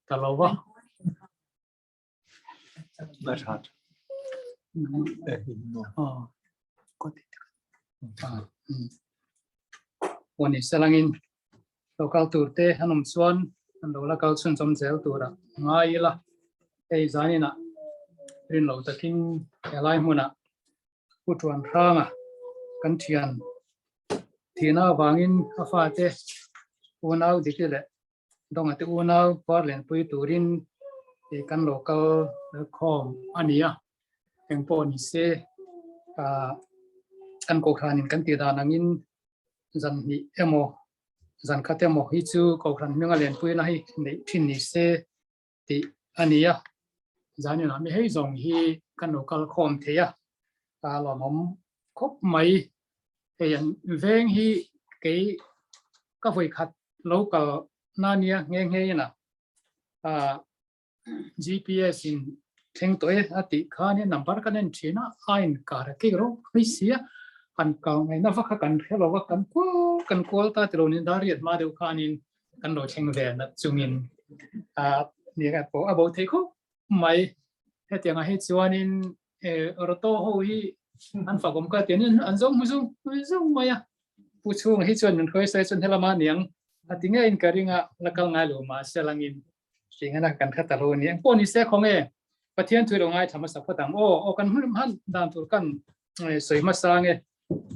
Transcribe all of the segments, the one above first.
ta lo va. Wani salangin local tur te an awm chuan an lo la kal chhunchawm zel tura ngai ila hei zanina rin lo takin helai hmunah Pu Tuan Hranga kan thian thihna avangin a fate unau Diki leh Donga te unau khuar lenpui turin kan lo kal khawm a ni a, engpawh ni se kan kohhranin kan tih dan angin zan hnih emaw zan khat emaw hi chu kohhran hminga lenpuina hi neih thin ni se tih a ni a, zaninah mi hei zawng hi kan lo kal khawm thei a, a lawmawm khawp mai. Hei an veng hi kei ka vawi khat lo kal na nia nghe nghe in a GPS in thleng tawh e a tih khanin number kan en thin a, a inkar a kik rawh mai sia, han kal ngaihna vak kha kan hre lo va, kan kual kan kual ta tilo niin dar riat hma deuh khanin kan lo thleng ve nat chungin a ni ka pawh a bo thei khawp mai. Hetiangah hi chuanin Roto ho hi an fakawm ka ti an zawng hmu zung zung mai a. Pu chhunga hi chuan min hruai sawi chuan helama niang a ti ngeiin ka ring a, la kal ngai lo mahse langin hringana kan hre ta lo a ni. Engpawh ni se khaw nge Pathian thu lo ngaithla hmasa phawt ang aw, aw kan hmun hman dan tur kan sawi hmasa nge.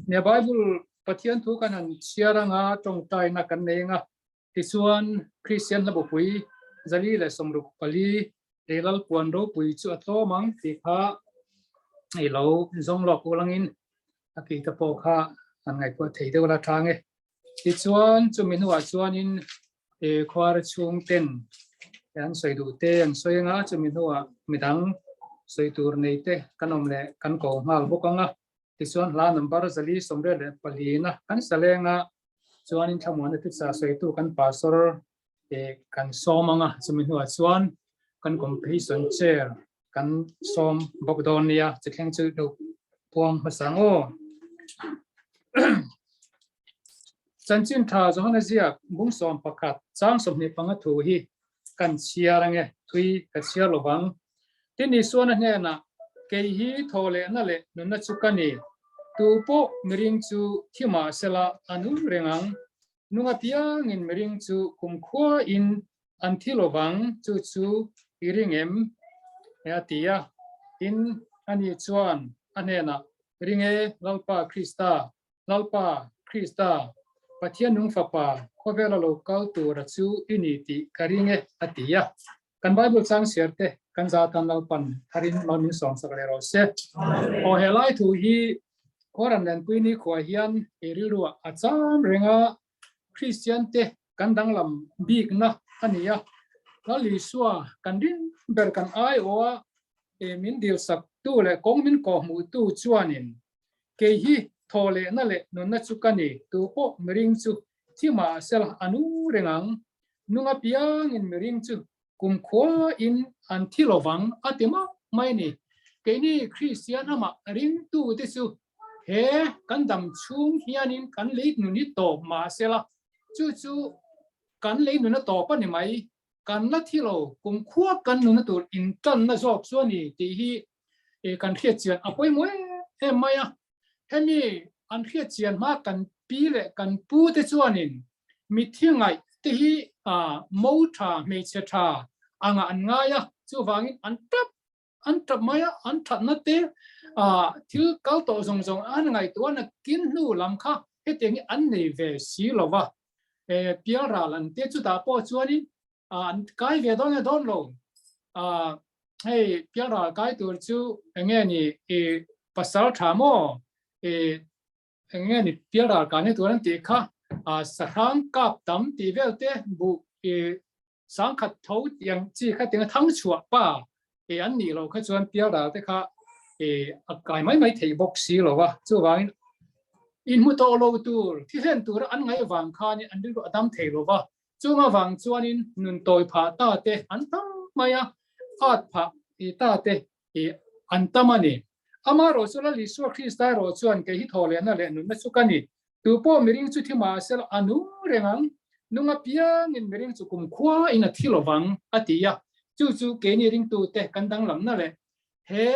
Nia Bible Pathian thu kan han chhiar anga tawngtaina kan nei anga Tichuan, Kristian hlabupui 464 lei lalpuan ropui chu a tlawm ang tih kha i lo zawng lawk ulangin a kih te pawh kha an ngaihtuah thei deuh la tang e. Tichuan, chumi hnuah chuanin khuar chhung ten an sawi duh te an sawi anga chumi hnuah midang sawi tur nei te kan awm leh kan ko nghal bawk anga. Tichuan, hla number 484 na kan sa leng a, chuanin thlamuana thuchah sawitu kan pastor eh kan sawm anga chumi hnuah chuan kan competition chair kan sawm bawk dawn nia chi thleng chu deuh puang hmasa ang aw. Chanchin tha Johana ziak bung 11 chang 25 thu hi kan chhiar ange thui ka chhiar lovang. Tin Isuana hnenah kei hi thaw lehna leh nunna chu ka ni. Tu pawh miring chu thi mahsela a nung reng ang. Nunga piangin miring chu kumkhua in an thi lovang chu chu i ring em? A ti a. Tin ani chuan a hnenah, Ring e, Lalpa Krista, Lalpa, Krista, Pathian nung Fapa, khawvela lo kal tura chu i ni tih ka ring e, a ti a. Kan Bible chang siar te kan za tan Lalpan tharin mal min sawm sak leh rawh se. Aw he lai thu hi Khuaran Lenpui ni khua hian i rilruah a cham reng a, Kristian te kan danglam bikna a ni a. Lal Isua kan rin ber kan aiawh a, min dilsak tu leh kawng min kawhhmuh tu chuanin Kei hi thaw lehna leh nunna chu ka ni, tu pawh miring chu thi mahsela a nung reng ang. Nung apiangin miring chu kumkhua-in an thi lovang a ti mah mai a ni. Keini Kristian amah ringtute chu he kan dam chhung hianin kan lei nun hi tawp mahsela chu chu kan lei nun a tawp a ni mai. Kan la thi lo, kumkhua kan nunna tur intanna zawk chu a ni tih hi kan hriat chian a pawimawh em em mai a. Hemi an hriat chian hma kan pi leh kan pu te chuanin mitthi ngaih te hi mo tha, hmeichhe tha angah an ngai a, chuvangin an tap an tap mai a, an thatna te thil kal tawh zawng zawng an ngaihtuah nakin hnu lam kha hetiang hi an nei ve si lo va. Pialral an te chutah pawh chuanin an kai ve dawn nge dawn lo. Hei pialral kai tur chu enge ni i pasal tha maw i enge ni pialral kai na tur an tih kha sahrang kap tam tih vel te buh i sangkhat tho tiang chi kha tiang thang chhuah pa e an nih loh kha chuan pialral te kha e a kai mai mai thei bawk si lo va. Chuvangin inhmu tawh lo tur thi hlen tura an ngaih vang khanin an rilru a dam thei lo va. Chung avang chuanin nun tawi phah ta te an tam mai a, at phah ti ta te hi an tam a ni. Amaherawh chu Lal Isua Krista erawh chuan kei hi thaw lehna leh nunna chu ka ni. Tu pawh miring chu thi mahsela a nung reng ang. Nunga piangin miring chu kumkhua in a thi lovang a ti a, chu chu keini ringtute kan danglamna leh he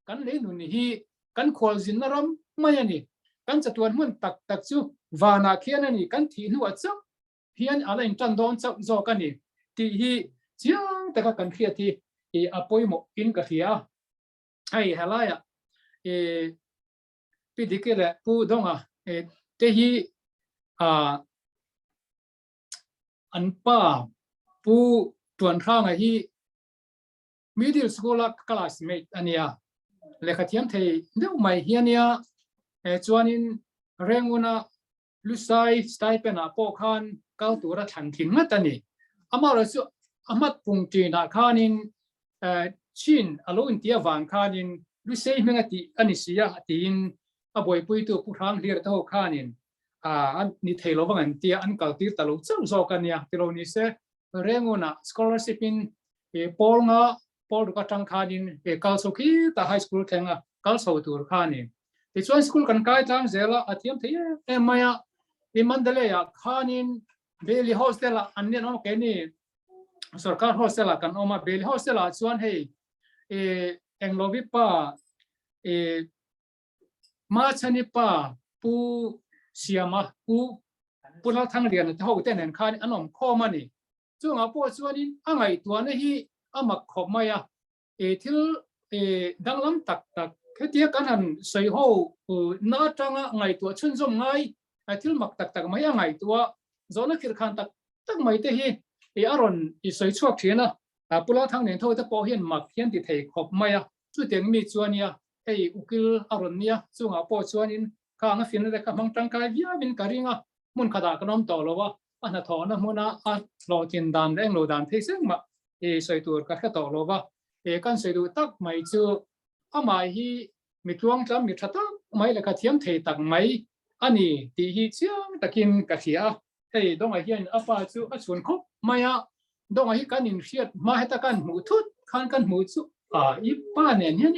kan lei nun hi kan khualzinna ram mai a ni. Kan chatuan hmun tak tak chu vanah khian a ni, kan thih hnuah chauh hian a la intan dawn chauh zawk a ni tih hi chiang taka kan hriat hi a pawimawh in ka hria a. Hei helaiah Pi Diki leh Pu Dawnga te hi an pa Pu Tuanhranga hi middle school a classmate a nia, lehkha thiam thei deuh mai hi a nia. Chuanin Renguna Lusai stipend ah pawh khan kal tura thlan tling ngat a ni. Amaherawhchu chu a hmat pung ṭinah khanin chin a lo inti avang khanin Lusei hming a tih a ni si a tiin a buaipuitu Pu Hranghlir te ho khanin a ni thei lovang an tia an kaltir ta lo chauh zawk a nia. Tilo ni se Rengunah scholarship in pawl nga pawl ruk atang khanin kal chho khi ta high school thleng a kal chho tur kha a ni. Tichuan school kan kai tlang zel a, a thiam thei em em mai a. I Mandalay ah khanin Bailey Hostel ah an nen awm keini sarkar hostel ah kan awm a. Bailey Hostel ah chuan hei Englovi pa Machhani pa Pu Siama Pu Pu Lalthangliana te ho te nen khan an awm khawm a ni. Chungah pawh chuanin a ngaihtuahna hi a mak khawp mai a, thil danglam tak tak hetia kan han sawi ho na atanga ngaihtuah chhunzawm ngai thil mak tak tak mai a ngaihtuah zawhna khirhkhan tak tak mai te hi a rawn sawi chhuak thin a. Pu Lalthang nen tho te pawh hian mak hian ti thei khawp mai a, chutiang mi chuan nia hei ukil a rawn nia, chungah pawh chuanin khang a finna te kha hmang tangkai viauin ka ring a, hmun khatah kan awm tawh lo a, a hnathawhna hmuna a hlawhtlin dan leh englo dan phei seng mah i sawi tur ka hre tawh lo va. E kan sawi duh tak mai chu amah hi mi tluangtlam mi tha tak mai leh ka thiam thei tak mai a ni tih hi chiang takin ka hria a. Hei Dawnga hian a pa chu a chhun khawp mai a, Dawnga hi kan inhriat hma heta kan hmuh thut khan kan hmuh chu a i pa nen hian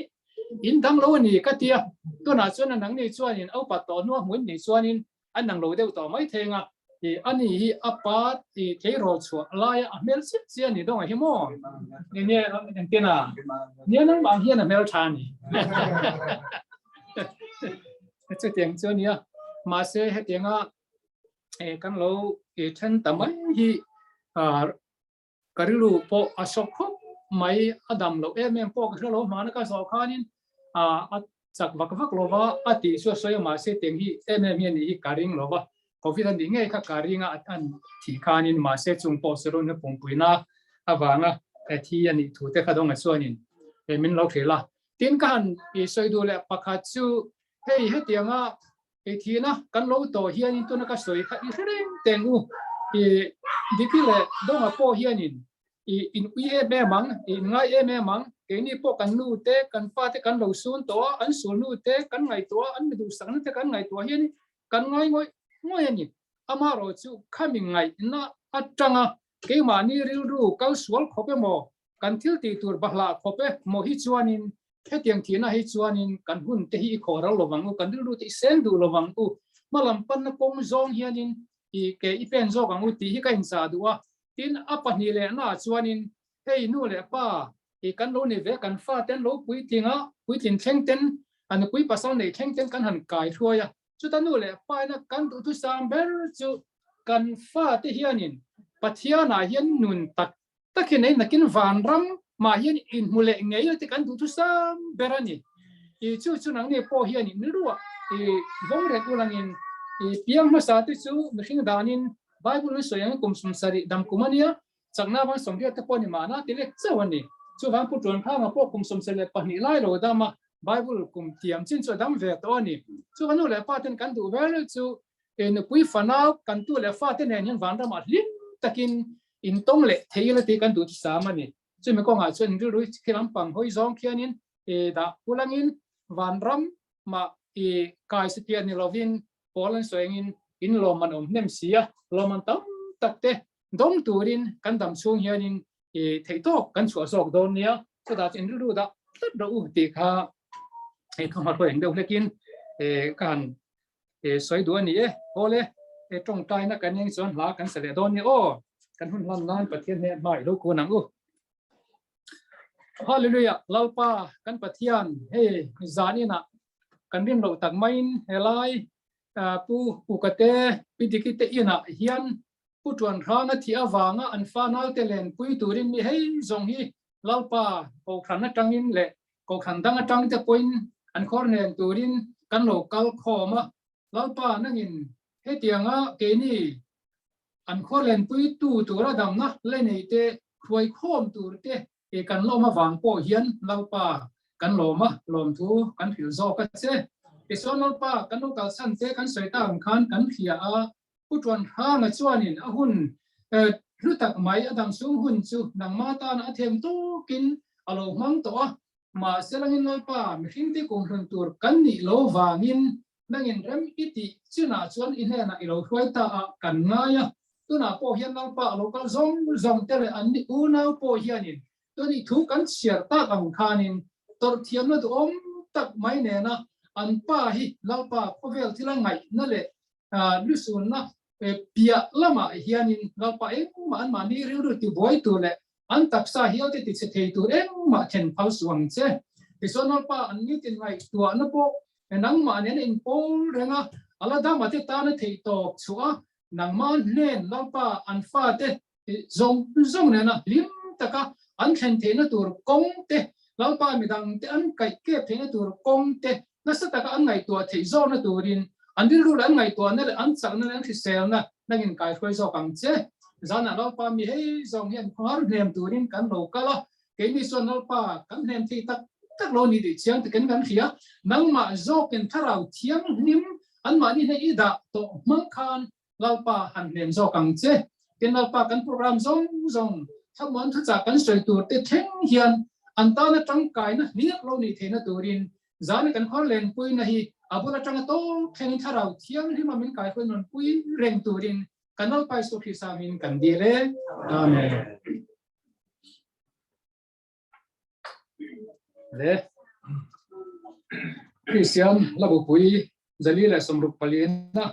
in dang lo a ni ka ti a, tunah chuan a nangni chuanin a upat tawh hnua hmuin nih chuanin An ang lo deuh tawh mai theng a, i ani hi a pa i tleirawl chhuah laia a hmel chiah chiah a ni dawng a hi maw? Enge engtin a? Nia nangmah ang hian a hmel tha a ni. Chutiang chu a nia. Mahse hetianga kan lo i then ta mai hi ka rilru pawh a sawk khawp mai, a dam loh em em pawh ka hre lo, hmana ka zawh khanin a chak vak vak lo va, a tih chu a sawi a, mahse teng hi em em hi a nih hi ka ring lo va, Covid a nih ngei kha ka ring a, an thih khanin mahse chung pawh saron hi pumpuina avanga thi a nih thu te kha dawnga chuanin min lo hrilh a. Tin ka han sawi duh leh pakhat chu hei hetianga Hei thina kan lo tawh hianin tuna ka sawi kha i hre reng teng u. I Diki leh Dawnga pawh hianin i in ui em em ang, i in ngai em em ang. Keini pawh kan nu te, kan pa te kan lo sun tawh a, an sul nu te kan ngaihtuah a, an mi duhsakna te kan ngaihtuah hianin kan ngai ngawih ngawih a ni. Amaherawh chu khami ngaihna atanga keimahni rilru kal sual khawp emaw, kan thil tih tur bahlah khawp emaw hi chuanin Hetiang thihna hi chuanin kan hun te hi i khawh ro lovang u, kan rilru te i seng duh lovang u, hmalam panna kawng zawng hianin i ke i pen zawk ang u tih hi ka inchah duh a. Tin, a pahnih lehnaah chuanin hei nu leh pa i kan lo ni ve, kan fa ten lo puitling a, puitlin thleng ten, a nupui pasal neih thleng ten kan han kai hruai a. Chuta nu leh pa ina kan duhthusam ber chu kan fa te hianin Pathianah hian nun tak Takin ei nakin vanram mah hian inhmu leh ngei la te kan duh thusam ber a ni. I chu chu nangni pawh hian in ruah i vawng reng ulangin i piang hmasa te chu mihring danin Bible in sawi ang kum 70 dam kum a nia, chakna avang 80 te pawh ni mahna ti lek chauh a ni. Chuvang Pu Tuankhanga pawh kum 72 lai lo dam a, Bible kum tiam chin chu a dam ve tawh a ni. Chuvang nu leh pa ten kan duh ber chu nupui fanau kan tu leh fa te nen hian vanramah hlim takin intawng leh thei ila tih kan duh sam a ni. Chumi kawngah chuan in rilru khi lampang hawi zawng khianin dah ulangin vanram mah i kai satliah ni lovin pawl an sawi angin in lawmman awm hnem si a, lawmman tam tak te dawng turin kan dam chhung hianin i theihtawk kan chhuah zawk dawn nia, chutah chuan in rilru dah tlat rawh u tih kha hei thawmhnaw eng deuh hlekin ka han sawi duh a ni e. Aw le. E tawngtaina kan eng chuan hla kan sa leh dawn ni aw. Kan hun hlan nan Pathian hne hma i lo kun ang u. Hallelujah Lalpa kan Pathian hei zanin ah kan rin loh tak maiin helai Pu Ukate Pi Diki te inah hian Pu Tuan Hranga thih avanga an fa naute lenpui turin mi hei zawng hi Lalpa Kohhran atangin leh Kohhran dang atang te pawhin an khawr hnen turin kan lo kal khawm a. Lalpa nangin hetianga keini an khawr lenpui tu tura damna le nei te hruai khawm tur te kan lawm avang pawh hian Lalpa kan lawm a, lawmthu kan hrilh zawk a che. Tichuan Lalpa kan lo kalsan te kan sawi tak ang khan kan hria a, Pu Tuan Hranga chuanin a hun hlu tak mai a dang chung hun chu nangma tana a them tawkin a lo hmang tawh a, mahse langin Lalpa mihringte kumhlun tur kan nih lo vangin nangin rem i tih chinah chuan i hnenah i lo hruai ta a kan ngai a, tunah pawh hian Lalpa a lo kal zawng zawng te leh an ni unau pawh hianin tuni thu kan chhiar tak ang khanin tawrh thiamna duhawm tak mai nena an pa hi Lalpa khawvel thila ngaihna leh Lusunna piah lamah hianin Lalpa engmah anmahni rilru tibuai tur leh an taksa hialte tichhe thei tur engmah then phal suh ang che. Tichuan Lalpa an nitin ngaihtuahna pawh nangmah nen a inpawl reng a, a la dama te tana theih tawp chhuah a, nangmah hnen Lalpa an fate zawng zawng nena hlim taka an thlen theihna tur kawng te, Lalpa midangte an kaih kep theihna tur kawng te Nasa taka an ngaihtuah theih zawkna turin an rilru leh an ngaihtuahna leh an chakna leh an hriselna nangin kaihruai zawk ang che. Zanah Lalpa mi hei zawng hian khawhar hnem turin kan lo kal a, keini chuan Lalpa kan hnem thei tak tak lo ni tih chiang takin kan hria. Nangmah zawkin thlarau thianghlim anmahni hne i dah tawh hmang khan Lalpa han hnem zawk ang che. Tin Lalpa kan program zawng zawng thlamuan thuchah kan sawi tur te thleng hian an tana tangkaina hliak lo nih theihna turin zana kan khawr lenpuina hi a bul atanga tawk thlengin thlarau thianghlim a min kaihruai nawn pui reng turin kan Lalpa Isu Krista angin kan dil e. Amen. Le Kristian Labupui Zali leh 64 na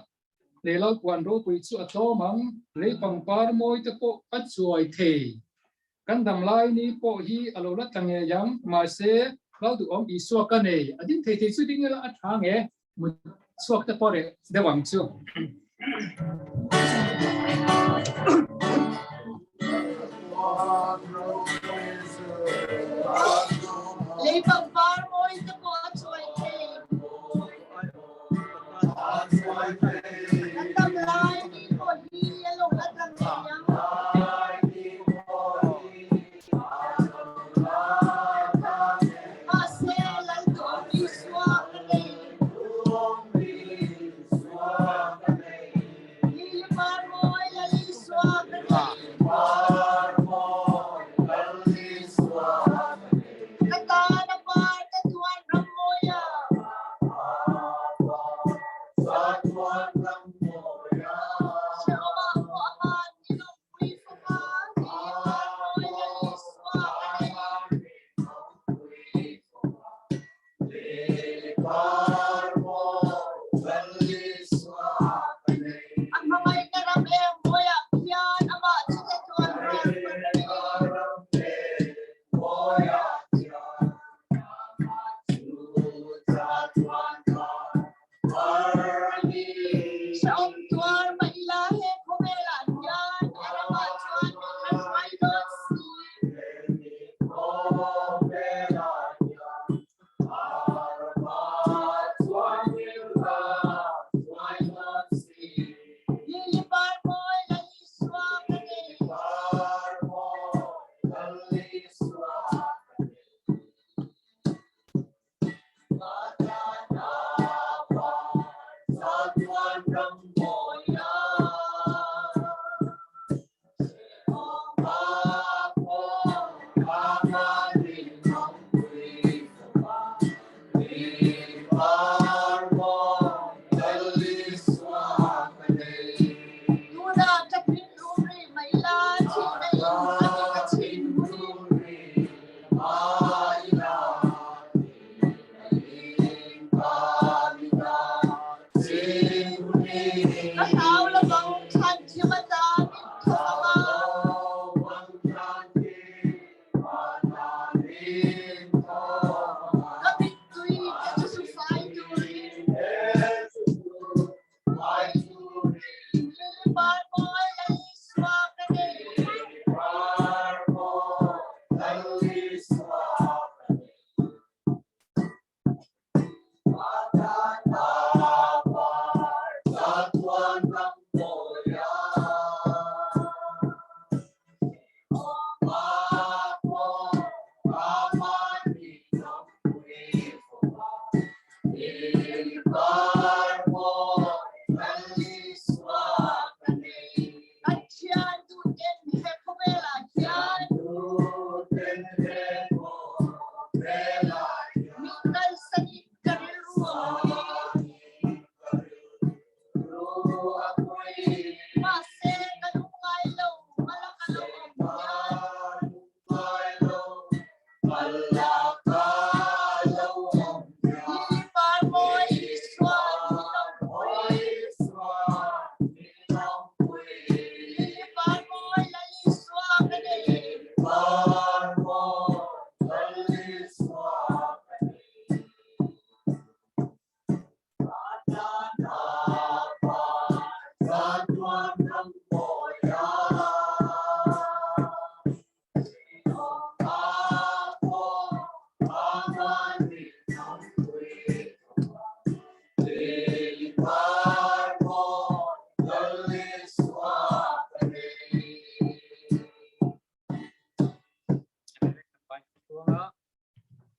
Lei Lalpuan ropui chu a tlawm ang, lei pangpar mawi te pawh a chuai thei. Kan dam lai ni pawh hi a lo la tla ngei ang, mahse Lalduhawm Isua ka nei, a ding thei thei chu ding ila a tha nge, mut chhuak te pawh reh deuh ang chu. Lei pangpar mawi te pawh a chuai thei. Kan dam lai ni pawh hi a lo la tla ngei ang. Mahse, Lalduhawm Isua ka nei. Lili par mawi Lal Isua ka nei. Ka tan a par. Ka mittui te chu su fai turin. Lili par mawi Lal Isua ka nei. Kan thian duhten he khawvelah hian min kalsanin ka rilru a pui. Mahse ka lungngai lo, a laka lo awm hian. Lili par mawi Isua min awmpui. Lili par mawi Lal Isua ka nei.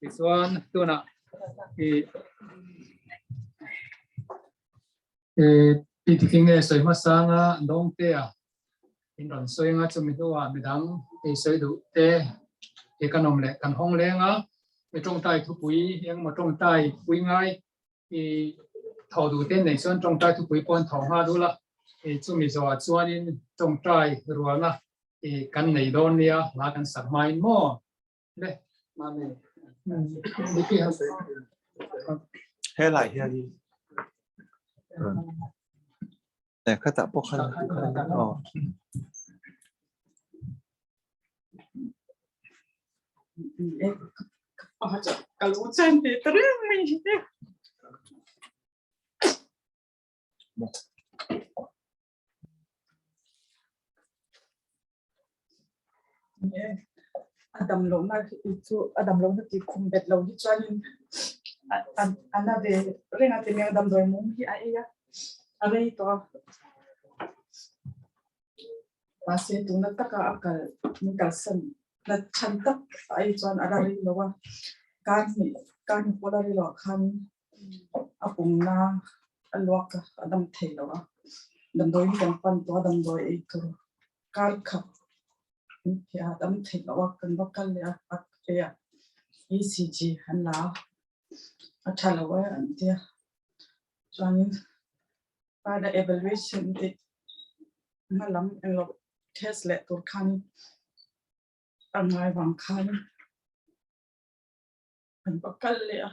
Tichuan tunah i i ti nge sawi hmasanga dawngtea in rawn sawi anga chumi hnuah midang ei sawi duh te i kan awm leh kan hawng leng a mi tawngtai thupui engemaw tawngtai pui ngai i thaw duh te nei chuan tawngtai thupui pawh an thaw nghal dul a i chumi zawhah chuanin tawngtai rualna i kan nei dawn nia hla kan sak hmain maw le He lai hian Eh, khatah pawh khan aw. Ka lo chan ve ta reng mai hi. A dam lohna hi chu a dam lohna tih khum bet lo hi chuanin a na ve reng a ti mai a, damdawi mum hi a ei a, a rei tawh a. Mahse tuna taka a kal min kalsan na chhan tak ai chuan a la rei lo a, kar hnih kar hnih pawh la rei loh ah khan a pumna a luak a, a dam thei lo a, damdawi hi kan pan tawh a, damdawi ei tur kar khat an phiah a, dam thei lo a, kan va kal leh a, a ei a, ECG an la a, a tha lo e an ti a, chuanin further evaluation tih hma lam englo test leh tur khan a ngai vang khan Kan va kal leh a,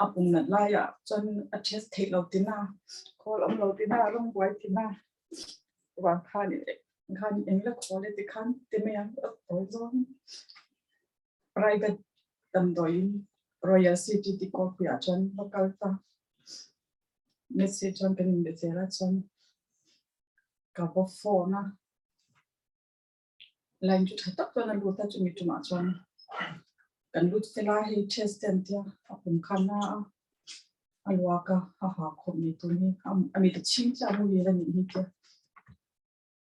a pum nat laiah chuan a test theih lo tina, khawl awm lo tina, rawng buai tina vang khan khan eng la khawl e tikhan ti mai ang a tawi zawng private damdawiin Royal City tih kawlpuiah chuan va kal ta. Message chuan kan inbe zel a chuan ka va phone a. Line chu tha tak chuan a lut a, chumi tumah chuan kan lut fel a, hei test te an tia a pum khan na a, a luak a, a ha khawp mai tur hi a mit a chhing chiah a muhil a nih hi tia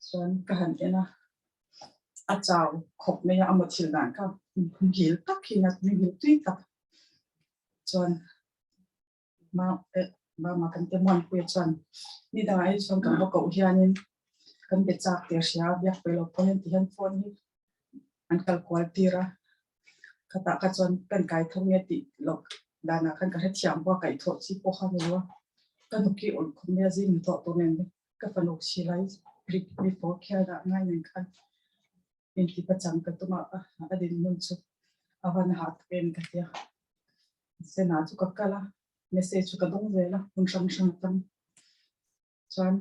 chuan ka han en a, a chau khawp mai a, a mawthilh dan kha muhil tak hi a muhil tui tak chuan Ma eh mama kan te muanpuia chuan ni dangah hi chuan kan va koh hianin kan be chak tih a hria a, biak pe lo pawh hian ti hian phone hi an kal kual tir a, khatah kha chuan kan kai tho nge tih loh danah khan ka hrethiam pawh a kaihthawh chi pawh kha ni lo a, ka hnuk hi ulh khawp mai a zing ni tawh tur nen ka fanu silai rik before khian ah ngai nen khan inti pachang ka tum a, a dinhmun chu a van hah tak em ka ti a. Senah chu ka kal a, message chu ka dawng zel a, hmun hrang hrang atang chuan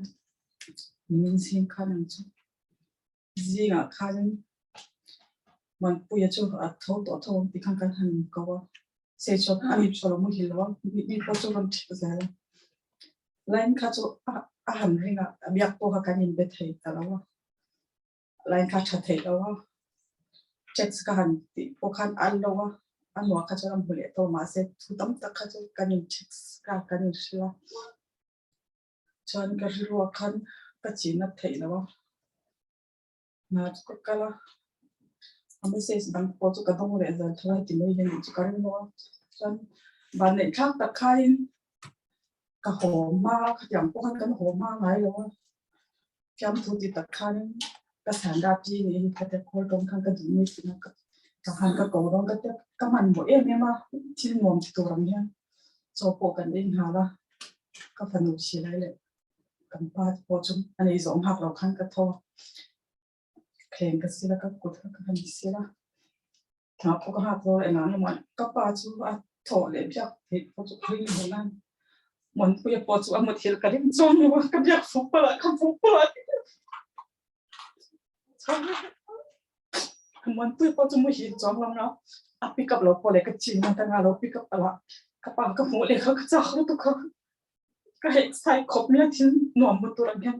nimin zing khan ang chu. Zingah khan. Muanpuia chu a tho tawh tho ang tikhan kan han ko a, sei chuan a ni chu a lo muhil lo a, mi pawh chu rawn thik zel a. Line kha chu a han ring a, a biak pawh kha kan inbe thei ta lo a, line kha a tha thei lo a, text ka han tih pawh khan a lo a, a nuah kha chuan a hmu leh tawh mahse thu tam tak kha chu kan in text ka kan inhrilh a. Chuan ka rilruah khan ka chin a theih lo a. Hna chu ka kal a, a message dang pawh chu ka dawng leh zel tho a, heti mai hian chu ka ring lo a. Chuan vanneih thlak tak khain ka haw hma a, khatiang pawh khan kan haw hma ngai lo a. Fiamthu ti tak khanin ka sanda pi nih hi khatia call tawng khan ka duh mai thin a, ka han ka ko dawn ka tia ka hmanhmawh em em a, thil nuam ti tur ang hian chaw pawh kan ei nghal a, ka fanu si lai leh Kan pa te pawh chu a nei zawh nghak lo khan ka tho a, thleng ka sil a, ka kut kha ka han sil a, hna pawh ka nghak zo engah nge maw ka pa chu a thawh leh biak theih pawh chu ka ring lo nan Muanpuia pawh chu a muthilh ka ring chuang lo a, ka biak fuk palh ah ka fuk palh ah Muanpuia pawh chu muhil chuang lo a, a pick up lo pawh leh ka chin a ka nga lo pick up palh ah ka pa ka hmuh leh kha ka chak lutuk a. Ka hei sai khawp mai a thil nuam hmu tur ang hian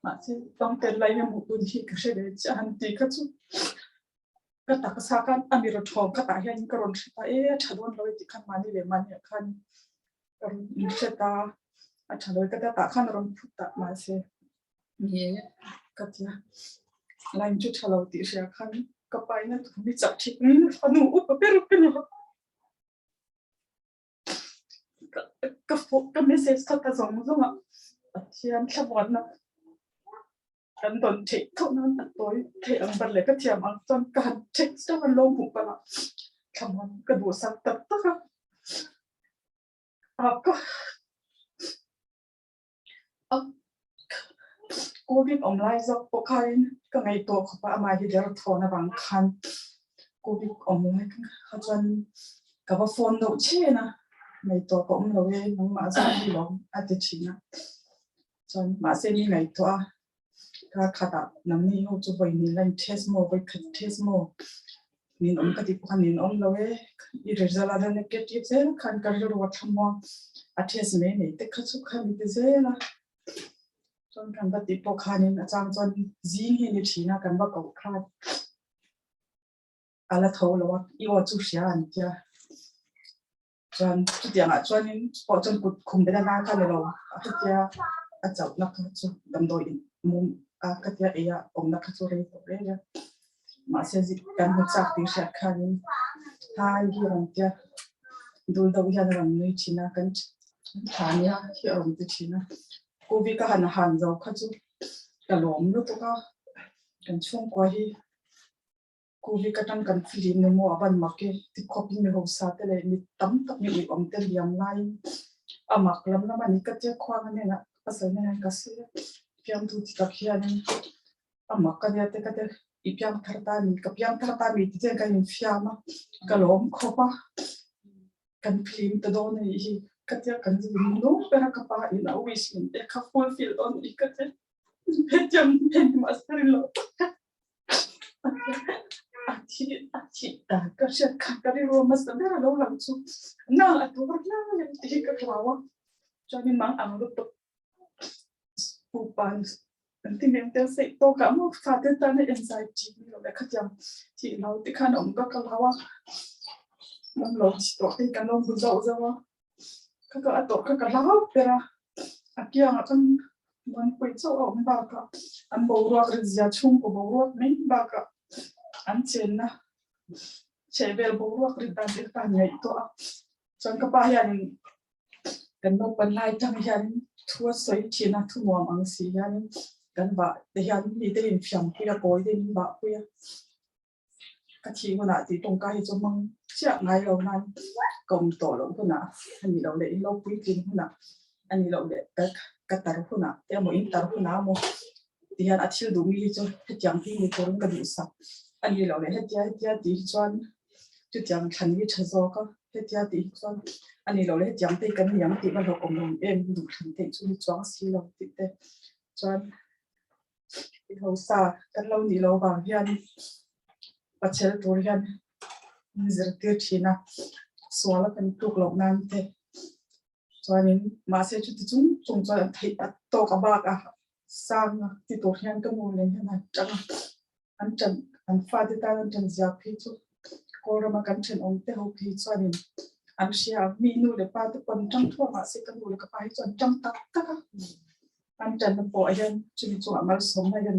mahse tawng tel lai hian hmuh tun hi ka hre ve chiah han tih kha chu ka taksa khan a mi rawn thawm khatah hian ka rawn hre ta e a tha dawn lo e tih khan mahni leh mahni ah khan ka rawn inhre ta a tha lo e ka tia tah khan a rawn phut ta mahse ni ka tia line chu tha lo tih hria khan ka pa in a thu mi chah thik fanu upa ber ka ni. Ka ka message kha ka zawng zawng a, Pathian thlamuanna kan dawn theih tho nan a tawi theih ang ber leh ka thiam ang chuan ka han text deuh a lo hmuh palh a, thlamuan ka duhsak tak tak a, a ka a Covid awm lai zawk pawh khain ka ngaihtuah khawp a, amah hi derthawn avang khan Covid awm lai kha chuan ka va phone deuh chhen a, ngaihtuah ka awm lo e, nangmah zawk hi lawm a ti thin a. Chuan mahse mi ngaihtuah a, kar khatah nangni ho chu vawi hnih la in test maw, vawi khat test maw, nin awm ka tih pawh khan nin awm lo e, i result a la negative zel khan ka rilru a thlamuang a test mai mai te kha chu kha mi ti zel a. Chuan kan va tih pawh khanin a chang chuan zing hi ni thin a kan va koh khan a la tho lo a, i aw chu hria an tia. Chuan chutiangah chuanin pawh chuan kut khum bela na kha ni lo a khatia a chauhna kha chu damdawi in mum a khatia ei a awmna kha chu rei tawh reng a. Mahse kan hmu chak tih hriat khanin hai hi a rawn tia dul deuh hian a rawn nui thin a, kan tha nia hi a rawn ti thin a. Covid ka han han zo kha chu ka lawm lutuk a, kan chhungkua hi Covid atang kan fihlim ni maw a van mak e ti khawpin mi hausa te leh mi tam tak mi uiawm te liam laiin a mak lam lam a ni ka tia khuang a hnenah pasal hnenah ka sawi a, fiamthu ti tak hianin a mak a nia te ka tia i piang thar ta a ni ka piang thar ta a ni ti chian ka infiam a ka lawm khawp a kan fihlim ta dawn a nih hi ka tia kan zin nung ber a ka pa in a wish min pek kha fulfill dawn a ni ka tia hetiang heng mahse rin loh tak a thi a thi ta ka hriat kha ka rilru hmasa ber a lo lang chu na a tur hlai ang tih hi ka hlau a chuanin mang ang lutuk pupan an ti meng tel seih tawk ah maw fate tan a anxiety ni lo leh khatiang thih lo te khan a awm ka ka hlau a ram lo thi tawh te hi kan lo hmu zauh zauh a ka ka a tawh kha ka hlau ber a a kiangah chuan Muanpui chauh a awm bakah an boruak rizia chhungkaw boruak mai bakah an chenna chhehvel boruak rit dan te kha an ngaihtuah a. Chuan ka pa hianin kan naupan lai tang hian thu a sawi thin a, thu nuam ang si hianin kan vah te hian mite infiampui a, kawi te in vahpui a. Ka thih hunah tih tawngka hi chu hmang chiah ngai lo nan ka awm tawh loh hunah a nih loh leh in lo puitling hunah a nih loh leh ka ka tar hunah te emaw in tar hunah emaw ti hian a thil duh mi hi chu hetiang hi ni turin ka duhsak a nih loh leh hetia hetia tih hi chuan chutiang thlan hi tha zawk a hetia tih hi chuan a nih loh leh hetiang te hi kan ni ang tih va hlauhawm awm em duhthlan theih chu ni chuang si lo tih te chuan. Hausa kan lo nih loh vang hian Pachel tur hian min zirtir thin a, sual a kan tluk loh nan te chuanin mahse chuti chung chung chuan an theih a tawk a bak a sang a ti tur hian ka nu nen hian an tang a, an tan an fate tan an tan zia phei chu Kawlrama kan thenawm te ho phei chuanin an hria a, mi nu leh pa te pawh an tang thuak mahse ka nu leh ka pa hi chu an tang tak tak a. An ṭanna pawh hian chumi chungah malsawmna hian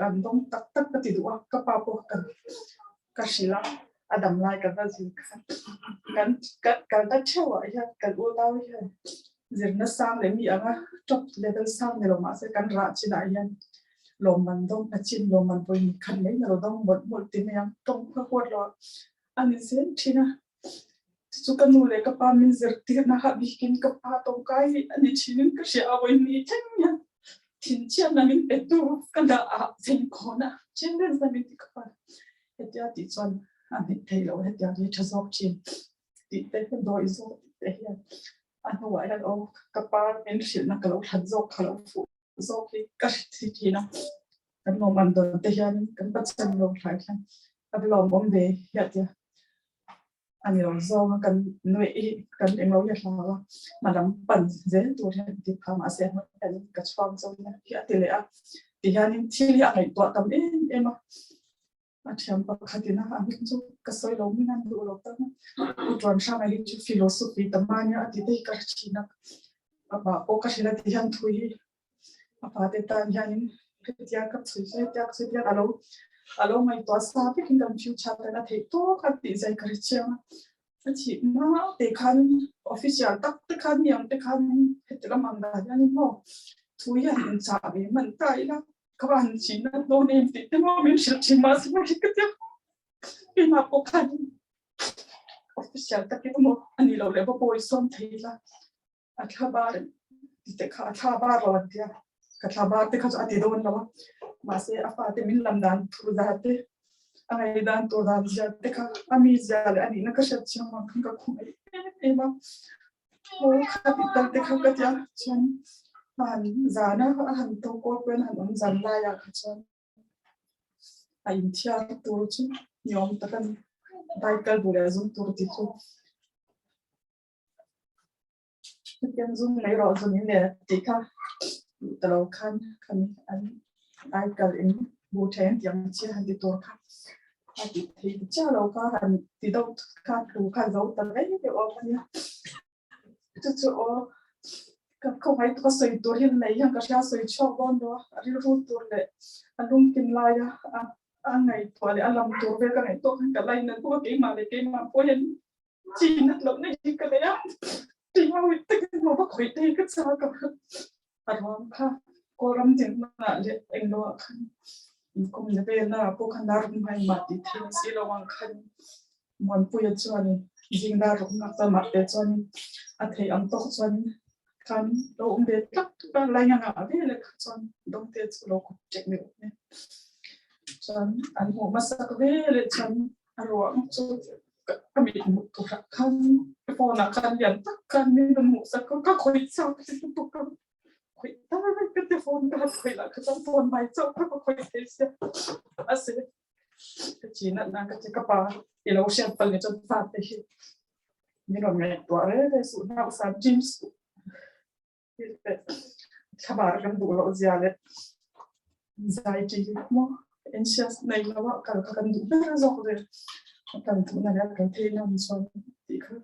an dawng tak tak ka ti duh a, ka pa pawh ka ka hrilh a, a dam lai ka va zir kha kan kal ta theuh ah hian kan unau hian zirna sang leh mi anga top level sang ni lo mahse kan rah chinah hian lawmman dawng a chin lawmman pawhin khat mai na lo dawng mawlh mawlh ti mai ang tawng kha huat lo a a ni zel thin a. Chu ka nu leh ka pa min zirtirna kha bikin ka pa tawngkai hi a ni thinin ka hria a, vawiin thleng hian thinchhiatna min pe tu ka dah ah zengkhawna children's na min ti ka pa hetia tih chuan a hnek thei lo hetia hi tha zawk thin tih te ka dawi zawk tih te hian a hnuah hian aw ka pa min hrilhna ka lo thlan zawk kha lo fuh zawk hi ka hre thi thin a, kan lawm an dawn te hian kan pachan lo thlai hian a va lawmawm ve hiah tia a ni lo zawng a kan nuih hi kan englo hi a hlau a hma lam pan zel tur hian ti phah mahse a hmang hian ka chhuak zo nia hi a ti leh a ti hianin thil hi a ngaihtuah tam em em a a thiam pakhatin a hming chu ka sawi lo min an duh lo tak a u tuan hrang hi chu philosophy tam a nia a ti te hi ka hre thin a a pa pawh ka hrilh a ti hian thu hi a pa te tan hianin hetia ka chhui chu hetia ka chhui hian alo alo ngaihtuah sa vekin kan future tan a theih tawk a tih zai ka hre chiang a a thih hma te khan official tak te khan mi ang te khan heti lam ang dan hianin maw thu hian inchah ve hman ta ila Ka van chin na dawn em tih te maw min hrilh thin mahse maw hi ka tia keimah pawh khan official takin emaw a nih loh leh va pawi sawm thei ila a thla bar ti te kha a thla bar lo an tia ka thla bar te kha chu a ti dawn lo a mahse a fate min lam dan thu za te a ngaih dan tur dan zia te kha a mi zia leh a nihna ka hriat chiang vang khan ka khum em em a Aw kha tih tal te kha ka tia chuan a han zan a, a han to kawl pawhin a han awm zan laiah kha chuan a inthiar tur chu ni awm tak a ni. Bike kal duh leh zum tur tih chu hetiang zum mai rawh zum in le tih kha duh ta lo khan khami an bike kal in bu then tiang chi han ti tur kha a ti thei ta chiah lo kha han ti deuh kha thu kha zo ta mai deuh awm a nia chu chu aw ka khawngaih ka sawi tur hi nei hian ka hria sawi chhuak dawn lo a rilru tur leh a lungkin laia a a ngaihtuah leh a lam tur vel ka ngaihtuah khan ka lainat bawk a keimah leh keimah pawh hian chi nat loh nei hi ka nei a keimah ui takin maw ka khawih te hi ka chak a a ruang kha kawlram din hmunah leh englo ah khan inkawm na vel ah pawh khan dar rum hmai mah tih theih a si lo ang khan Muanpuia chuanin zing dar rum nak chuan mah te chuanin a theih ang tawk chuanin khan lo awm ve tlak tlak a lai ngangah ve leh kha chuan dawngte chu lo kawp ṭek neuh mai chuan an hmuh hmasak ve leh chuan a ruang chu ka mit hmuh turah khan ka phone ah khan lian tak khan min rawn hmuh sak a ka khawih chak lutuk a khawih tak ka ti phone ka han khawih lah kha chuan phone mai chauh kha ka khawih thei sia a se ka chi nat nan ka ti ka pa i lo hriat pal ni chuan fa te hi min rawn ngaihtuah reng reng suh nau san James thlabar kan duh loh zia leh zai chi hi maw anxious nei lo a kal kha kan duh ber zawk ve a kan duhna leh a kal theihna an chuan tih kha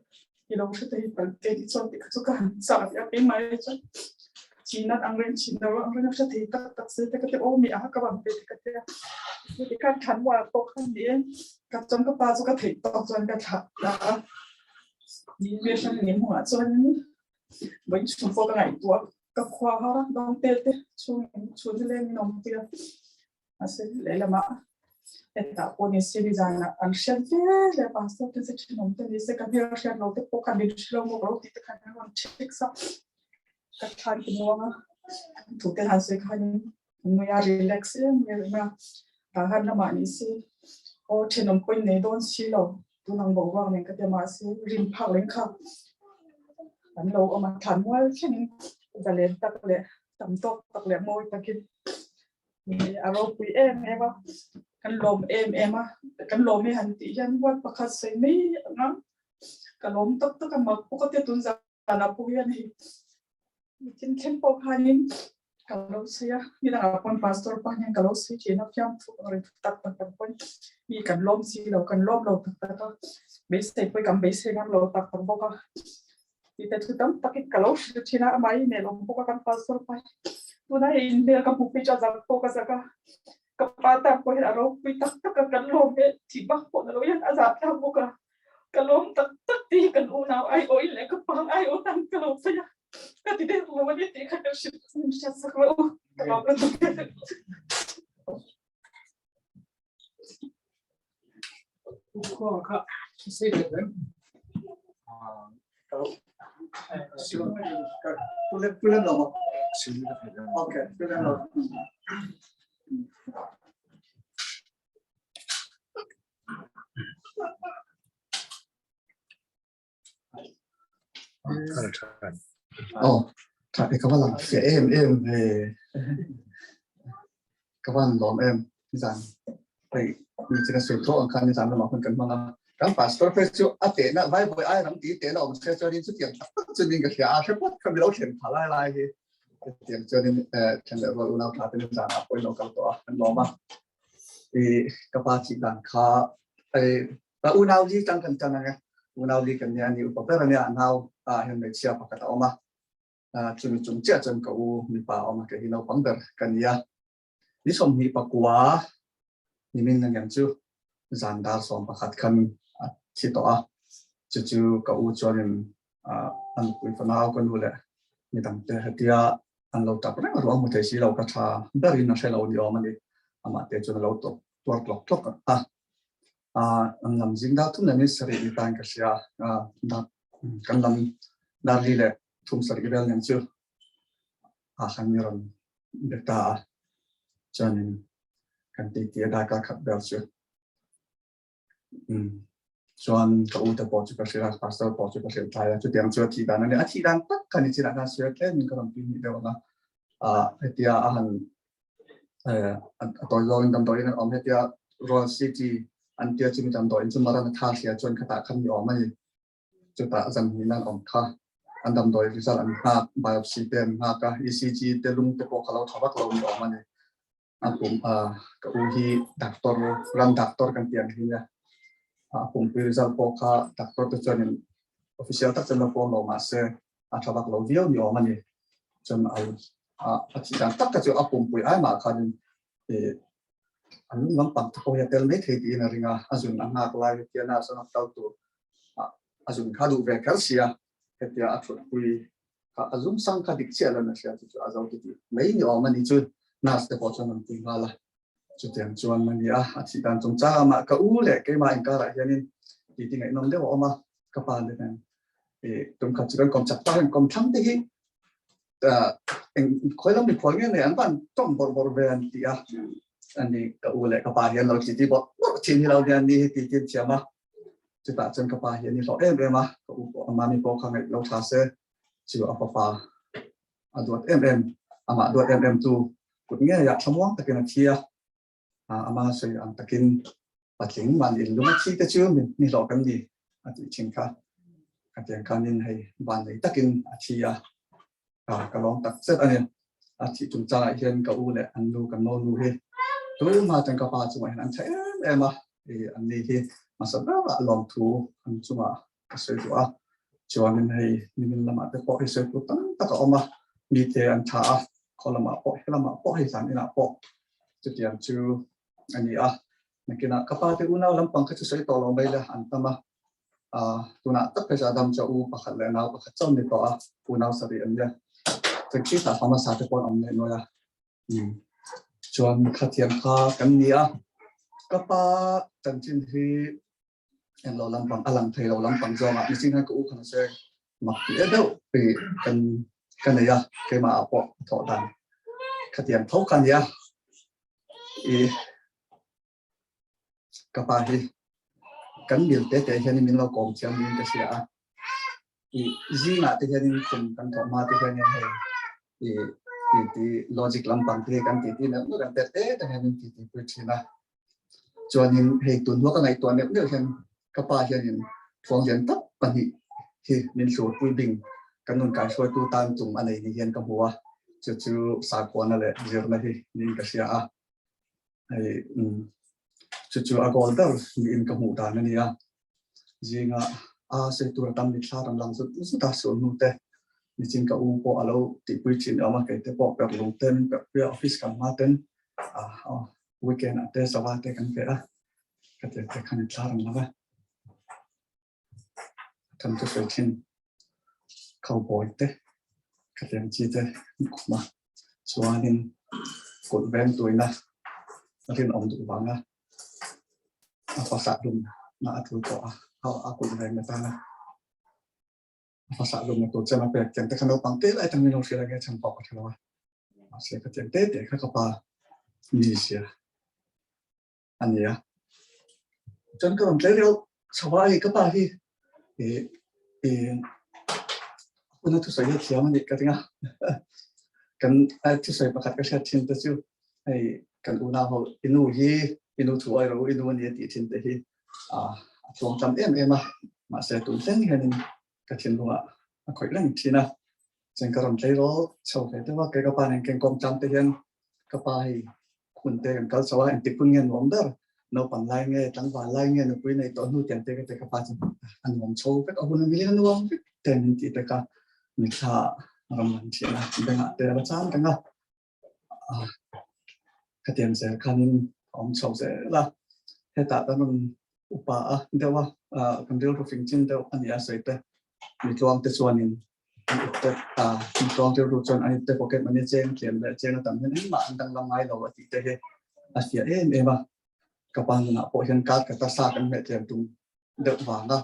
i lo hre thei pal te tih chuan tih kha chu ka han chah ve a keimah hi chuan chi nat ang reng chin lo ang reng a hre thei tak tak se te ka ti aw mi a ka van pe te ka tia ti khan than mual pawh khan ni e ka chuan ka pa chu ka theih tawk chuan ka thlah ta a ni ve hran ni hmuh ah chuan Vawiin chhung pawh ka ngaihtuah ka khua a dawng tel te chhung chhun leng in awm tir a mahse lehlamah hetah pawh ni se nizanah an hriat ve le pastor te che thenawm te ni se ka hmel hriat lo te pawh khan min hre lo maw ka lo tih te khan an rawn text a ka thlan ti muang a thu te han sawi khan nui a relax em em a tah khan lamah ni se aw thenawm pawhin nei dawn si lo tun ang boruak nen ka ti a mahse rin phak leng kha an lo awm a thlan mual thlengin zalen tak leh tam tawk tak leh mawi takin a ropui em em a. Kan lawm em em a, kan lawm e han tih hian word pakhat sawi mai anga ka lawm tak tak a, mak pawh ka tia tun zanah pawh hian hei mitin thleng pawh khanin ka lo sawi a, ni dangah pawn pastor pa hian ka lo sawi thin a, fiamthu ang reng tak tak kan pawn mi kan lawm si lo, kan lawm lo tak tak a, beisei pawh hi kan beisei ngam lo tak tak bawk a. Tih te thu tam takin ka lo hrilh thin a, amah hi nelawm bawk a kan pastor pa hi. Tuna hei inhmel ka hmuh phei chu a zak pawh ka zak a, ka pa tan pawh hian a ropui tak tak a, kan lawm e tih bak pawh na lo hian a zah thlak bawk a, ka lawm tak tak tih hi kan unau aiawhin leh ka pa aiawh tan ka lo sawi a, ka ti deuh lo a ni tih kha ka hrilh min hriat sak lo, ka lawm lutuk e. Oh, tha e ka va lang fiah em em ve. Ka van lawm em nizan. Hei, mi china sawi tawh ang khan nizan lamah hun kan hmang a. Kan pastor phei chu a tehna vai vawi ai ram ti tehna awm se chuanin chutiang tak tak chuanin ka hria a, hre phawt kha mi lo thlen pha lai lai hi. Chutiang chuanin then leh rual unau tha te nizanah pawhin lo kal tawh a, kan lawm a. I ka pa thih dan kha hei Ka unau li tang kan tan ang e. Unau li kan nia ni upa ber a nia, nau ah hian hmeichhia pakhat a awm a. Chumi chung chiah chuan ka u mipa a awm a, kei hi naupang ber ka ni a. Ni 21 nimin ang em chu zan dar 11 khan a thi tawh a. Chu chu ka u chuanin a nupui fanau ka nu leh midangte hetia an lo tap reng ruang hmu thei si lo ka tha berin a hre lo ni awm a ni. Amah te chuan a lo tuar tlawk tlawk a. An lam zing dar thum leh ni sarih ni tan ka hria kan lam dar li leh thum sarih vel nen chu a khan mi rawn be ta a chuanin kan ti ti a darkar khat vel chu chuan ka u te pawh chu ka hrilh a pastor pawh chu ka hrilh tlai a chutiang chu a thih dan a ni a thih dan tak kha ni chinah khan sawi tlem in ka rawn tui hnih deuh ang a hetia a han a tawi zawngin damdawiin an awm hetia Royal City an tia chumi damdawiin chu Maranatha hria chuan khatah khan ni awm a ni. Chutah zan hnih nan awm kha an damdawi result an nghak, biopsy te an nghak a, ECG te lung te pawh kha lo tha vak lo ni awm a ni. A pum ka u hi doctor ram doctor kan tih ang hi nia. A pumpui result pawh kha doctor te chuanin official tak chuan lo pawm lo mahse a tha vak lo viau ni awm a ni. Chuan a a thih dan tak kha chu a pumpui ai mah khanin an lampang te pawh hi a tel mai thei tiin a ring a, a zun a nghak lai hetia nurse an kal tur a zun kha duh ve kher sia hetia a thutpui kha a zum sang kha dik chiah lo na hria chu chu a zo ti tih mai ni awm a ni chu nurse te pawh chuan an pui nghal a chutiang chuan a ni a a thih dan chungchang amah ka u leh keimah inkarah hianin titi ngaihnawm deuh a awm a ka pa te nen tum khat chu kan kawm chak tak kan kawm thlang te hi khawi lam mikhual nge nei an van tawng bawrh bawrh ve an ti a ani ka u leh ka pa hian lo titi bawrh bawrh thin hi lo nia ni hi titi an thiam a chutah chuan ka pa hi ani hlawh em em a ka u pawh mami pawh kha ngaih lo tha se chu a fapa a duat em em amah duat em em tu kut ngei ah thlamuang takin a thi a ama sawi ang takin patling man in lung a thi te chu min ni hlawh kan ni a tih thin kha ka tiang khanin hei van nei takin a thi a ka lawm tak zet a ni a thih chungchangah hian ka u leh an nu kan no nu hi tuma chuan ka pa chungah hian an tha em em a an ni hi hmasa berah lawmthu an chungah ka sawi duh a chuanin hei nimin lamah te pawh hei sawi tur tam tak a awm a mite an tha a khaw lamah pawh he lamah pawh hei zan inah pawh chutiang chu a ni a nakinah ka pa te unau lampang kha chu sawi tawh lo mai la an tam a tunah tak phei chu a dam chu a u pakhat leh nau pakhat chauh ni tawh a unau sarih an nia taxi tah hmasa te pawh an awm leh nuai a chuan khathiam kha kan ni a ka pa chanchin hi eng lo lampang a lang thei lo lampang zawngah mihring hian ka u khan a sawi mak ti e deuh ri kan ka nei a keimah ah pawh a thawh dan khatiang tho kha nia i ka pa hi kan mil te te hian min lo kawm thiam niin ka hria a i zingah te hianin khum kan thawh hma te hianin hei i ti ti logic lampang te kan ti ti neuh neuh kan te te te hianin ti ti pui thin a. Chuanin hei tun hnuah ka ngaihtuah neuh neuh hian ka pa hianin thuang lian tak pahnih hi min hlurpui bing kan nun kaihruaitu tan tum a nei ni hian ka hmu a, chu chu sakhuana leh zirna hi niin ka hria a. Hei chu chu a goal ber niin ka hmuh dan a ni a. Zinga a sawi tur a tam mitthla rawn lang zut zut a, sulhnu te nichin ka u pawh a lo tihpui thin awm a, kei te pawh perh lung te min perh pui a, office kal hma ten weekend ah te sava te kan pe a, ka tir te kha mitthla rawn lang a. Kan chu sawi thin cowboy te khatiang chi te khum a chuanin kut veng tuina a rinawm duh vanga a hmasa dum na a tul tawh a a kut veng atana a hmasa dum na tur chuan a pek tiang te kha naupang te lai tangin lo hria nge chhan pawh ka hre lo a mahse ka tiang te te kha ka pa ni sia a ni a. Chuan ka rawn tlei reuh chho a, hei ka pa hi ih ih huna thusawi hi a thiam a nih ka ring a. Kan thusawi pakhat ka hriat thin te chu hei kan unau ho i nu hi i nu thu ai ro i nu a ni a tih thin te hi a tluang tam em em a. Mahse tun thleng hianin ka thinlungah a khawih reng thin a. Chuan ka rawn tlei rawh chho ve deuh a, kei ka pa nen kengkawm tlang te hian ka pa hei hun te kan kal chho a, engtik hun nge nuam ber, naupang lai nge, tlangval lai nge, nupui nei tawh hnu tiang te ka ti ka pa chu a nuam chho vek a, hun a milin a nuam vek te min tih te kha mitthla ah ram lan thin a, bengah te a la chang reng a, khatiang zel khanin a awm chho zel a, hetah kan rawn upa a deuh a, kan rilru fing chin deuh a ni a sawi te, mitluang te chuanin an ip te mitluang rilru chuan an ip te pocket money cheng tlem leh cheng a tam hian engmah an danglam ngai lo a tih te hi a fiah em em a, ka pa nunah pawh hian card ka ta sa kan hmeh tlem tum deuh vang a,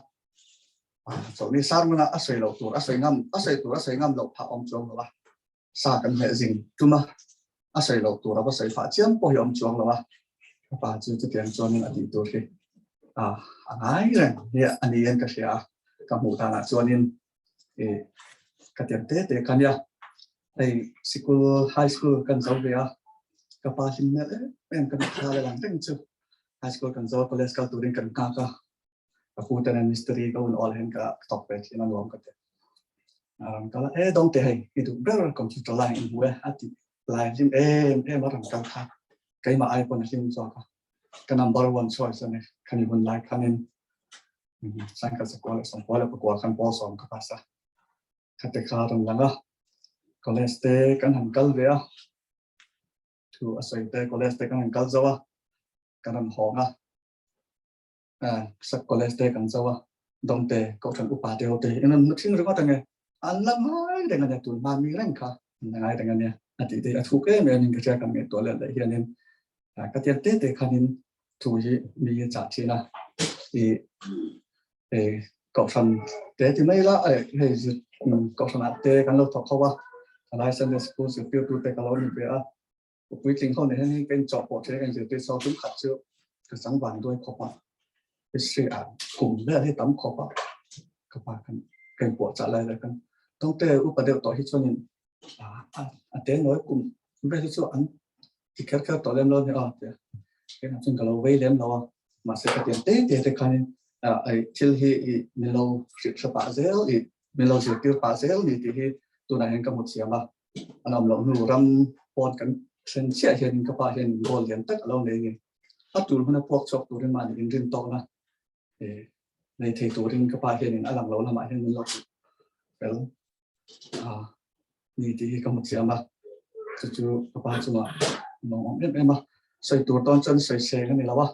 chawlhni sermon-a a sawi loh tur a sawi ngam a sawi tur a sawi ngam loh phah awm chuang lo a. Sa kan hleh zing tum a, a sawi loh tur a va sawi fah chiam pawh hi a awm chuang lo a, ka pa chu chutiang chuanin a tih tur hi a a ngai reng hi a ni in ka hria a, ka hmuh danah chuanin ih ka tiang te te kha nia, hei sikul high school kan zo ve a, ka pa hlim hmel em em ka mitthla la lang reng chu, high school kan zo a college kal turin kan nghak a, ka pu ten mystery ka un awl hian ka thawk ve thin a nuam ka ti ram kal e dawng te hei i duh ber computer line in hmu e a ti lai hlim em em a ram kal kha keimah ai pawn a hlim zawk a ka number one choice ani khani hun lai khanin sangkhat sakua leh sawmkua leh pakua khan pawl sawm ka pass a khate kha rawn lang a college te kan han kal ve a thu a sawi te college te kan han kal zo a kan han hawng a sub college te kan zo a dawngte kohhran upa te ho te hi in an hmu ringawt ange an la ngai reng ania tun hma mi reng kha an la ngai reng ania a tih te a thuk em em in ka hria kan ngaihtuah leh leh hianin ka tiang te te khanin thu hi mi a chah thin a i kohhran te ti mai la hei kohhran ah te kan lo thawk ho a thalai Sunday school zirtirtu te ka lo ni ve a Puitling ho nen hian ka inchawh pawh thin a, ka inzirtir chho tum khat chu ka chang van duai khawp a, history ah kum vel hi tam khawp a, ka pa khan ka inpuah chah lai lai khan Tawngte upa deuh tawh hi chuanin a te nawi kum vel hi chu an ti kher kher tawh lem lo a ni aw tia keimah chuan ka lo vei lem lo a, mahse ka tiang te te te khanin thil hi min lo hrilh hre pah zel i min lo zirtir pah zel ni tih hi tunah hian ka hmu thiam a. An awm loh hnu ram pawn kan thlen chiah hianin ka pa hian goal lian tak a lo nei nge. A tul huna puak chhuak turin mahni inrin tawkna nei thei turin ka pa hianin a lang lo lamah hian min lo tih fel a ni tih hi ka hmu thiam a. Chu chu ka pa chungah lawm awm em em a. Sawi tur tawn chuan sawi seng a ni lo a,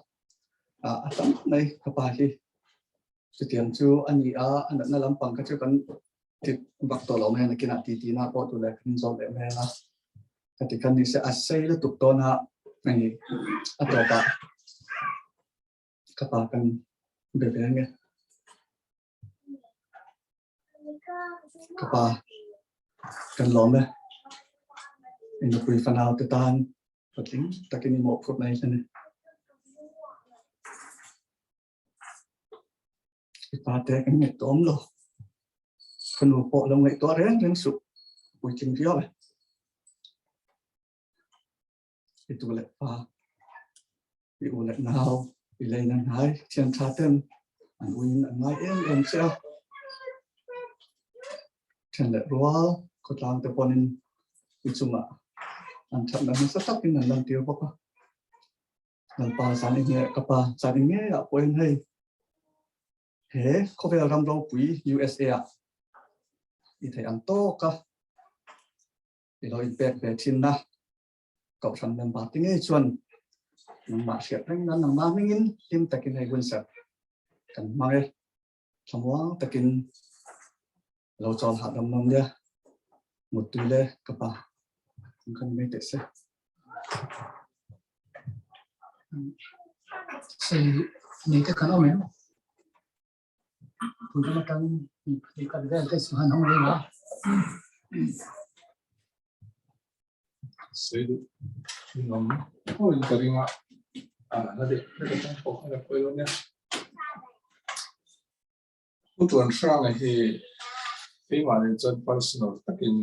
a tam mai ka pa hi. Chutiang chu a ni a, a natna lampang kha chu kan ti vak tawh lo mai a, nakinah ti tihna pawh tu leh kan inzawm leh mai ang a. Ka ti khan nise a sei lutuk dawn a, hei a tawpah ka pa kan be ve ange. Ka pa kan lawm e, i nupui fanau te tan patling takin i mawhphurh mai a ni. I pa te kan ngaihtuah awm lo. Ka nu pawh lo ngaihtuah reng reng suh. Puitling viau e. I tu leh pa, i u leh nau. I leina hnai thian tha ten an uiin an ngai em em che a. Then leh rual khawtlang te pawnin i chungah an thatna hmasa takin an lantir bawk a. Lalpa zan i nge ka pa zan i ngeiah pawhin hei he khawvel ram ropui USA ah i theih ang tawk a i lo inpek ve thin na kohhran member te ngei chuan nangmah hriat reng nan nangmah hmingin hlim takin hei hun serh kan hmang e. Thlamuang takin lo chawl hahdam nawm nia. Muttui le ka pa ang khan mai teh se. Sei nei te kan awm em? Tun lam atangin mi pahnih khat vel te chu han hawng reng a. Sei duh in awm pawhin ka ring a, a la deuh hlek atang pawh khan a pawi lo nia. Pu Tuan Hranga hi keimah nen chuan personal takin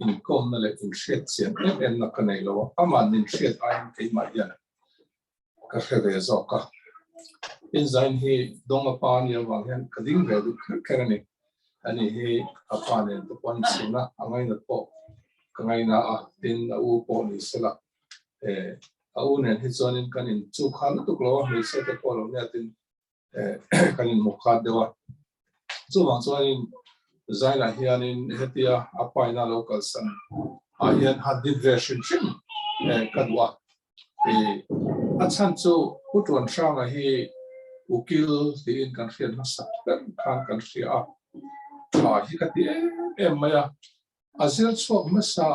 inkawmna leh inhriat chian em em na ka nei lo a, amah min hriat aiin keimah hian ka hre ve zawk a. Inzain hi Dawnga pa a nih avang hian ka ding ve duh kher kher a ni. Ani hi a pa nen te pawh an inchhun a, a ngainat pawh ka ngaina a, tin a u pawh ni sela a u nen hi chuanin kan inchukha lutuk lo a, hmeichhia te pawh lo nia tin kan in muk khat deuh a. Chuvang chuanin Zainah hianin hetia a paina lo kalsan ah hian han din ve hrim hrim ka duh a. A chhan chu Pu Tuanhranga hi ukil tiin kan hriat hmasak ber khan kan hria a, tha hi ka ti em em mai a. A zir chhuak hmasa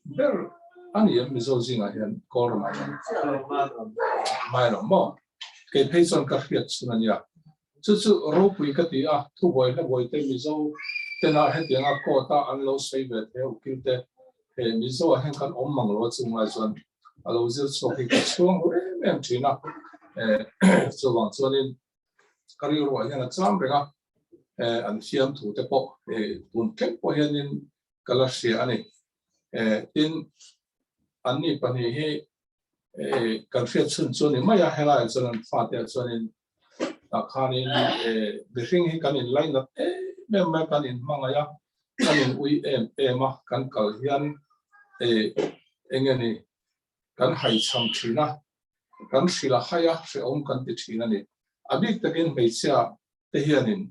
ber a ni em Mizo zingah hian Kawlramah hian? Mai lo maw? Kei phei chuan ka hriat chhun a nia. Chu chu ropui ka ti a, thubuai hlabuai te Mizo tena hetianga court a an lo sawi ve thei a ukil te he Mizo ah hian kan awm mang lo a chunglai chuan a lo zir chhuak hi ka chhuang ru em em thin a. Chuvang chuanin ka rilruah hian a cham reng a, an fiamthu te pawh tun thleng pawh hianin ka la hria a ni. Tin, anni pahnih hi kan hriat chhun chu a ni mai a, helaiah chuan an fate ah chuanin tah khanin mihring hi kan inlainat em em mai a, kan inhmangaih a, kan in ui em em a, kan kal hian eng nge ni kan haichham thin a, kan hrilh a hai a, hrehawm kan ti thin a ni. A bik takin hmeichhia te hianin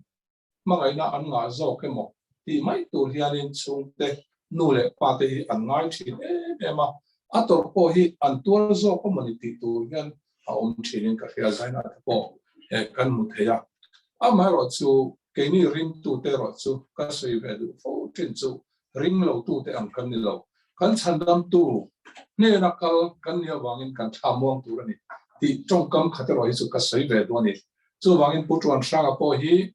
hmangaihna an ngah zawk emaw tih mai tur hianin chhungte nu leh pa te hi an ngai thin em em a, a tawrh pawh hi an tuar zawk emaw ni tih tur hian a awm thinin ka hria zainah te pawh kan hmu thei a. Amaherawhchu keini ringtute erawh chu ka sawi ve duh fo thin chu ring lo tute ang kan ni lo. Kan chhandamtu hnena kal kan nih avangin kan thla muang tur a ni tih tawngkam khat erawh hi chu ka sawi ve duh a ni. Chuvangin Pu Tuanhranga pawh hi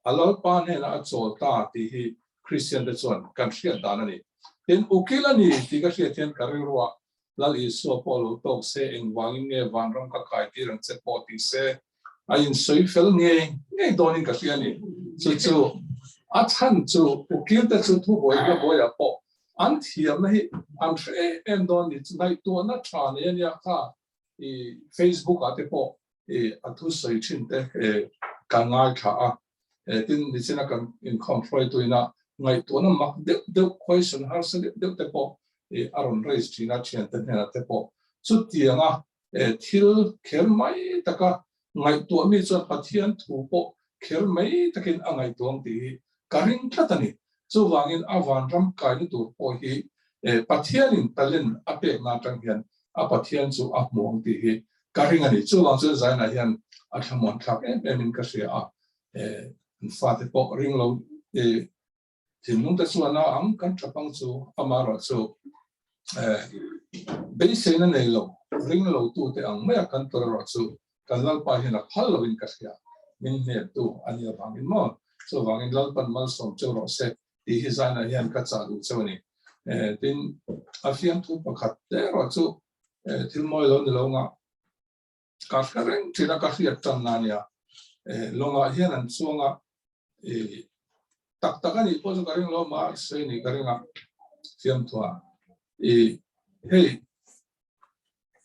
a Lalpa hnenah a chawl ta tih hi Kristian te chuan kan hriat dan a ni. Tin, ukil a ni tih ka hriat hian ka rilruah Lal Isua pawh lo tawk se, engvangin nge vanram ka kai tir ang che pawh ti se, a insawi fel ngei ngei dawnin ka hria a ni. Chu chu a chhan chu ukil te chu thubuai hlabuaiah pawh an thiamna hi an hre em em dawn a ni. Ngaihtuahna tha nei a nia kha i Facebook ah te pawh i a thusawi thin te kan ngaithla a, tin nichina kan inkhawm hruaituina ngaihtuahna mak deuh deuh question harsa deuh deuh te pawh i a rawn raise thin a thiante hnenah te pawh chutianga thil kher mai taka ngaihtuah mi chuan Pathian thu pawh kher mai takin a ngaihtuah ang tih hi ka ring tlat a ni. Chuvangin a vanram kaina tur pawh hi Pathianin talent a pekna atang hian a Pathian chu a hmu ang tih hi ka ring a ni. Chuvang chuan Zainah hian a thlamuan thlak em emin ka hria a, an fate pawh ring lo thinlung te chuan a ang kan tha pang chu amaherawh chu beiseina nei lo ring lo tute ang maia kan tawrh erawh chu kan Lalpa hian a phal loin ka hria min hneptu a nih avangin maw chuvangin Lalpan malsawm cheu rawh se tih hi Zainah hian ka chah duh cheu a ni. Tin, a fiamthu pakhat te erawh chu thil mawi lo ni lo nga ka hre reng thin a ka hriat tan na nia lawngah hian an chuang a tak tak a nih pawh chu ka ring lo ma sei ni ka ring a fiamthua i hei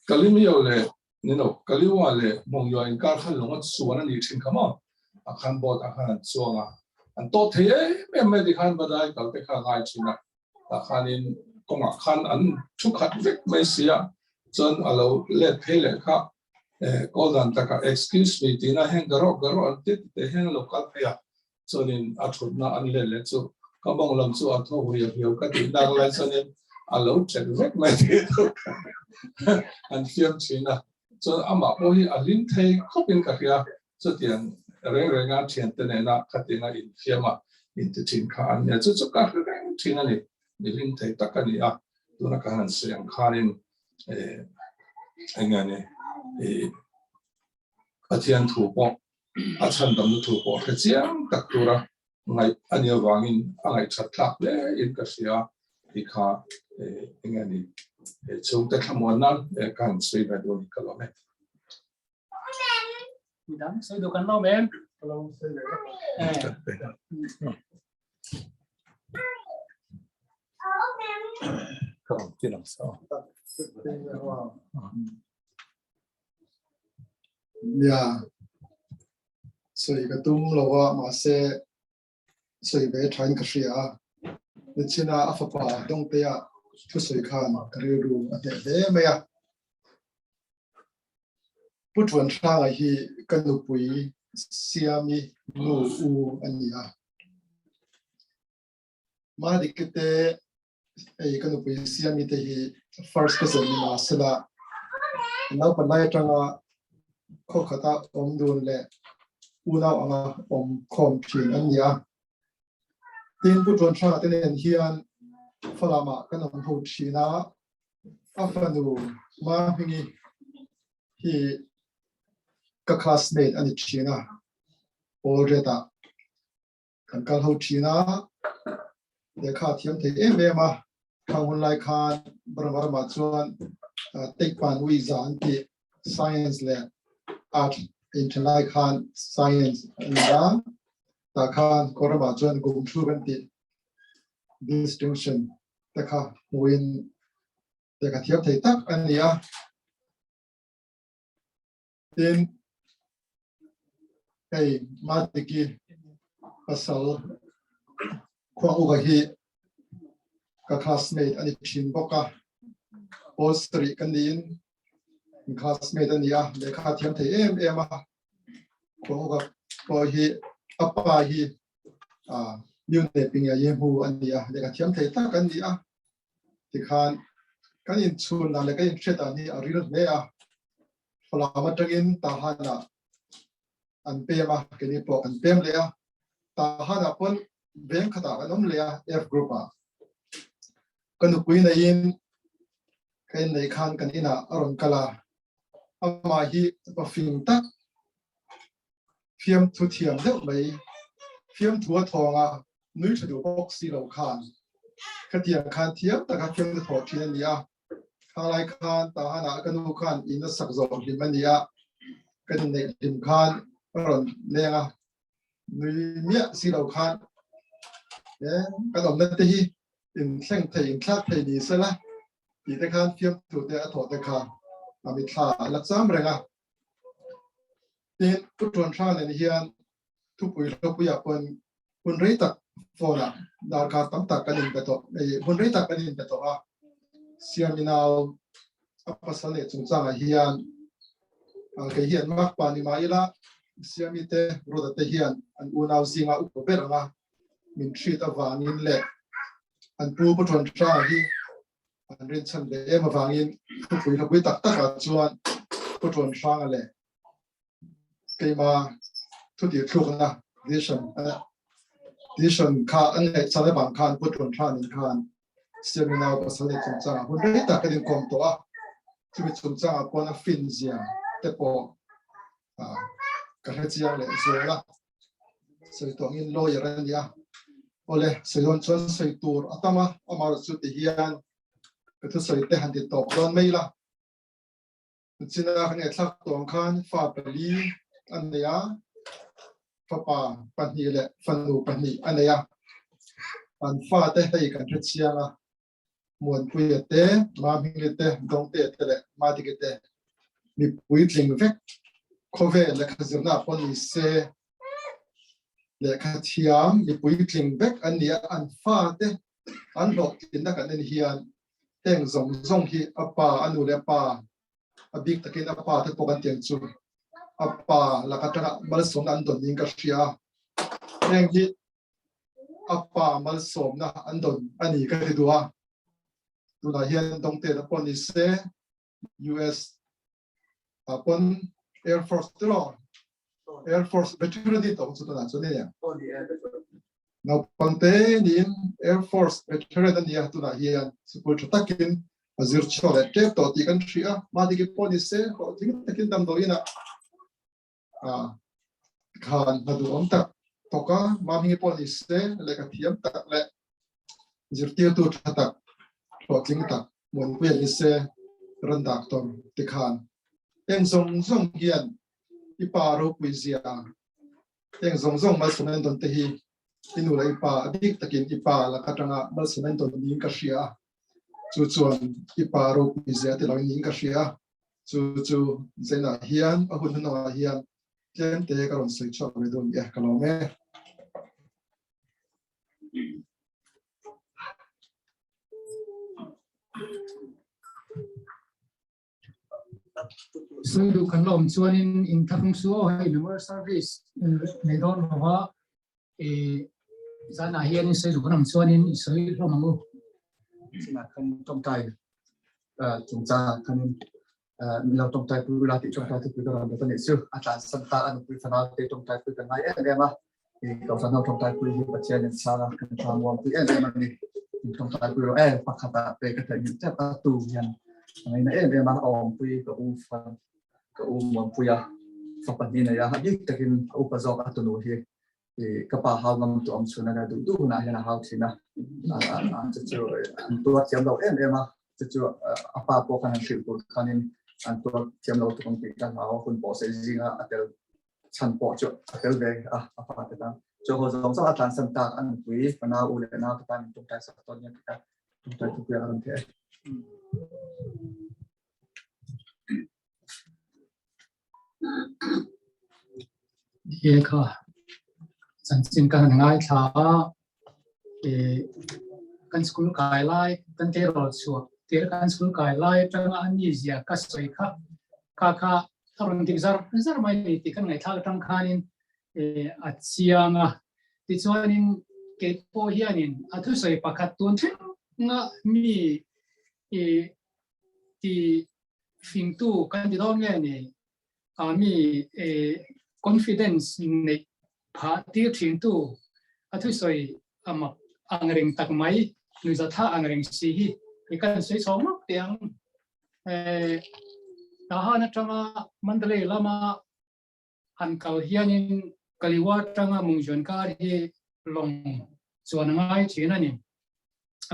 kalimio le. Ni lo, Kaliwa leh Mawngyaw inkar khan lung a chuan a nih thin kha maw? A khan boat ah khan an chuang a, an tawt thei em em mai tikhan Badai kal te kha a ngai thin a, tah khanin kawngah khan an thu khat vek mai si a, chuan a lo let phei leh kha call dan takah excuse me tihna hian ka rawh ka rawh an ti tite hian a lo kal phei a, chuanin a thutna an let leh chu ka mawng lam chu a thaw huiau huiau ka tih nak lai chuanin a lo ṭek vek mai tih chu an fiam thin a, chuan amah pawh hi a hlim thei khawpin ka hria, chutiang reng renga thiante nena khatinga infiam a inti thin kha an nia, chu chu ka hre reng thin a ni, mi hlim thei tak a ni a, tuna ka han sawi ang khanin eng nge ni Pathian thu pawh a chhandamna thu pawh hre chiang tak tura ngaih a nih avangin a ngaihthat thlak hle in ka hria tih kha eng nge ni chhungte thlamuan nan ka han sawi ve dawn in ka lawm e. Midang sawi duh kan lawm em? Ka lo sawi ve lawk. Ka rawn ti lang sa. Nia, sawi ka tum lo a, mahse sawi ve thain ka hria a. Nichina a fapa Dawngtea thusawi khan ka rilru a hneh hle mai a. Pu Thuanhranga hi ka nupui Siami nu u a ni a. Madikite hei ka nupui Siami te hi first cousin ni mah sela naupan lai atanga khaw khata awm dun leh unau anga awm khawm thin an ni a. Tin, Pu Thuanhranga te nen hian Falamah kan awm ho thin a, a fanu Mahmingi hi ka classmate a ni thin a, Paul Red-ah kan kal ho thin a, lehkha a thiam thei em em a, khang hun lai khan Burma ramah chuan Teikpan Uiza an tih Science leh Art inthen lai khan Science a ni a, tah khan Kawlramah chuan Gumthu kan tih distinction te kha hmuin lehkha thiam thei tak a ni a. Tin, hei Matiki pasal khuang uka hi ka classmate a ni thin bawk a, Paul sarih ka niin classmate a ni a, lehkha thiam thei em em a, khuang uka pawh hi a pa hi Mune Pingya Yehu a ni a, lehkha thiam thei tak an ni a. Tikhan kan inchhun dan leh kan inhriat dan hi a ril hle a, Falam atangin Tahan-ah an pem a, keini pawh kan pem leh a. Tahan-ah pawn veng khatah kan awm leh a, F group-ah. Ka nupui neiin ka inneih khan kan inah a rawn kal a, amah hi pa fing tak, fiamthu thiam deuh mai, fiamthu a thawng a, nui tha duh bawk si lo khan khatiang khan thiam taka fiamthu thawh thin a ni a. Khalai khan Tahanah ka nu khan in a sak zawh hlim a ni a, kan inneih hlim khan ka rawn leng a, nui miah si lo khan e kan awmna te hi inthleng thei inthlak thei ni sela tih te khan fiamthu te a thawh te kha a mitthla a la cham reng a. Tin, Pu Tuanhrang nen hian thupui hlawpuiah pawn hun rei tak phone-ah darkar tam tak kan inbe tawh, hun rei tak kan inbe tawh a. Siami nau a pasal leh chungchangah hian kei hian makpa ni mah ila Siami te Ruata te hian an unau zinga upa ber anga min treat avangin leh an pu Pu Tuanhranga hi an rinchhan ve em avangin thupui hlapui tak takah chuan Pu Tuanhranga leh keima thutir thlukna decision decision kha an ngaih chan avang khan Pu Tuanhranin khan seminar pasal leh chungchangah hun rei tak kan inkawm tawh a, chumi chungchangah pawn a fin zia te pawh ka hre chiang leh zual a. Sawi tawh angin lawyer a ni a, awle sawi dawn chuan sawi tur a tam a, amaherawhchu ti hian ka thusawi te han ti tawp dawn mai la. China kan ngaihthlak tawh ang khan fa pali a nei a, fapa pahnih leh fanu pahnih a nei a. An fate hei kan hre chiang a, Muanpuia te, Mamhingli te, Dawngtea te leh Madiki te. Mi puitling vek khawvel lehkha zirna pawh ni se, lehkha thiam mi puitling vek an ni a, an fate an hlawhtlinna kan en hian heng zawng zawng hi a pa, a nu leh a pa, a bik takin a pa te pawh kan tiang chu a pa lak atanga malsawmna an dawn niin ka hria a. Heng hi a pa malsawmna an dawn a ni ka ti duh a. Tunah hian Dawngtena pawh ni se, US ah pawn Air Force te rawh Air Force veteran ni tawh chu tunah chuan nia. Naupangte niin Air Force veteran a nia tunah hian sikul tha takin a zir chhuak leh tep tawh tih kan hria a. Mahni pawh ni se hlawhtling takin damdawiin ah khan hna duhawm tak thawk a, mahni pawh ni se lehkha thiam tak leh zirtirtu tha tak hlawhtling tak Muanpuia ni se rawn dak tawr ti khan eng zawng zawng hian i pa ropui zia eng zawng zawng malsawm en dawn te hi i nu leh i pa a bik takin i pa laka tanga malsawm en dawn niin ka hria a, chu chuan i pa ropui zia ti lo niin ka hria a. Chu chu zainah hian a hun hnuhnawhah hian tlem te ka rawn sawi chhuak ve dawn e, ka lawm e. Sawi duh kan la awm chuanin inthlahrung su aw hei memorial service nei dawn lova i zanah hianin sawi duh kan awm chuanin i sawi hlawm ang u. Chinah khan tawngtai chungchangah khanin min lo tawngtai pui ula tih tawngtai thupui ka rawn dawt a nih chu. A tlansan ta a nupui fanau te tawngtai pui ka ngai em em a. I kohhran ho tawngtai pui hi Pathian in chhang a, kan tha muang pui em em a ni. In tawngtai pui rawh em pakhatah pe ka theih nghet tep a tu hian a ngaina em em a, a awmpui ka u fan ka u muanpui a fapa hnih nei a, a bik takin a upa zawk a tunu hi i ka pa hau ngam tu awm chhun a nia duh duh hunah hian a hau thin a, chu chu an tuar thiam lo em em a, chu chu a pa pawh khan an hrilh tur khanin an tuar thiam lo tuk ang tih ka hlau a, hun pawh sawi zinga a tel chhan pawh chu a tel ve a, a pa te tan chu haw zawng zawng a tlansan tak a nupui fanau u leh nau te tan in tawngtai sak tawn nia tih a tawngtai thupui a rawn theh e. He kha chanchin ka han ngaithla a, kan school kai lai kan tleirawl chhuah tir kan school kai lai atanga a ni zia ka sawi kha kha kha a rawn dik zar zar mai ni tih kan ngaihthlak atang khanin a chiang a. Tichuanin kei pawh hianin a thusawi pakhat tun thlenga mi ti fingtu kan ti dawn nge ni a mi confidence neih phah tir thintu a thusawi a mak ang reng tak mai nuihzatha ang reng si hi i kan sawi chho ngawt teh ang. Tahan atanga Mandalay lama han kal hianin Kaliwa atanga Mungzhuan kar hi lawng chuan a ngai thin a ni.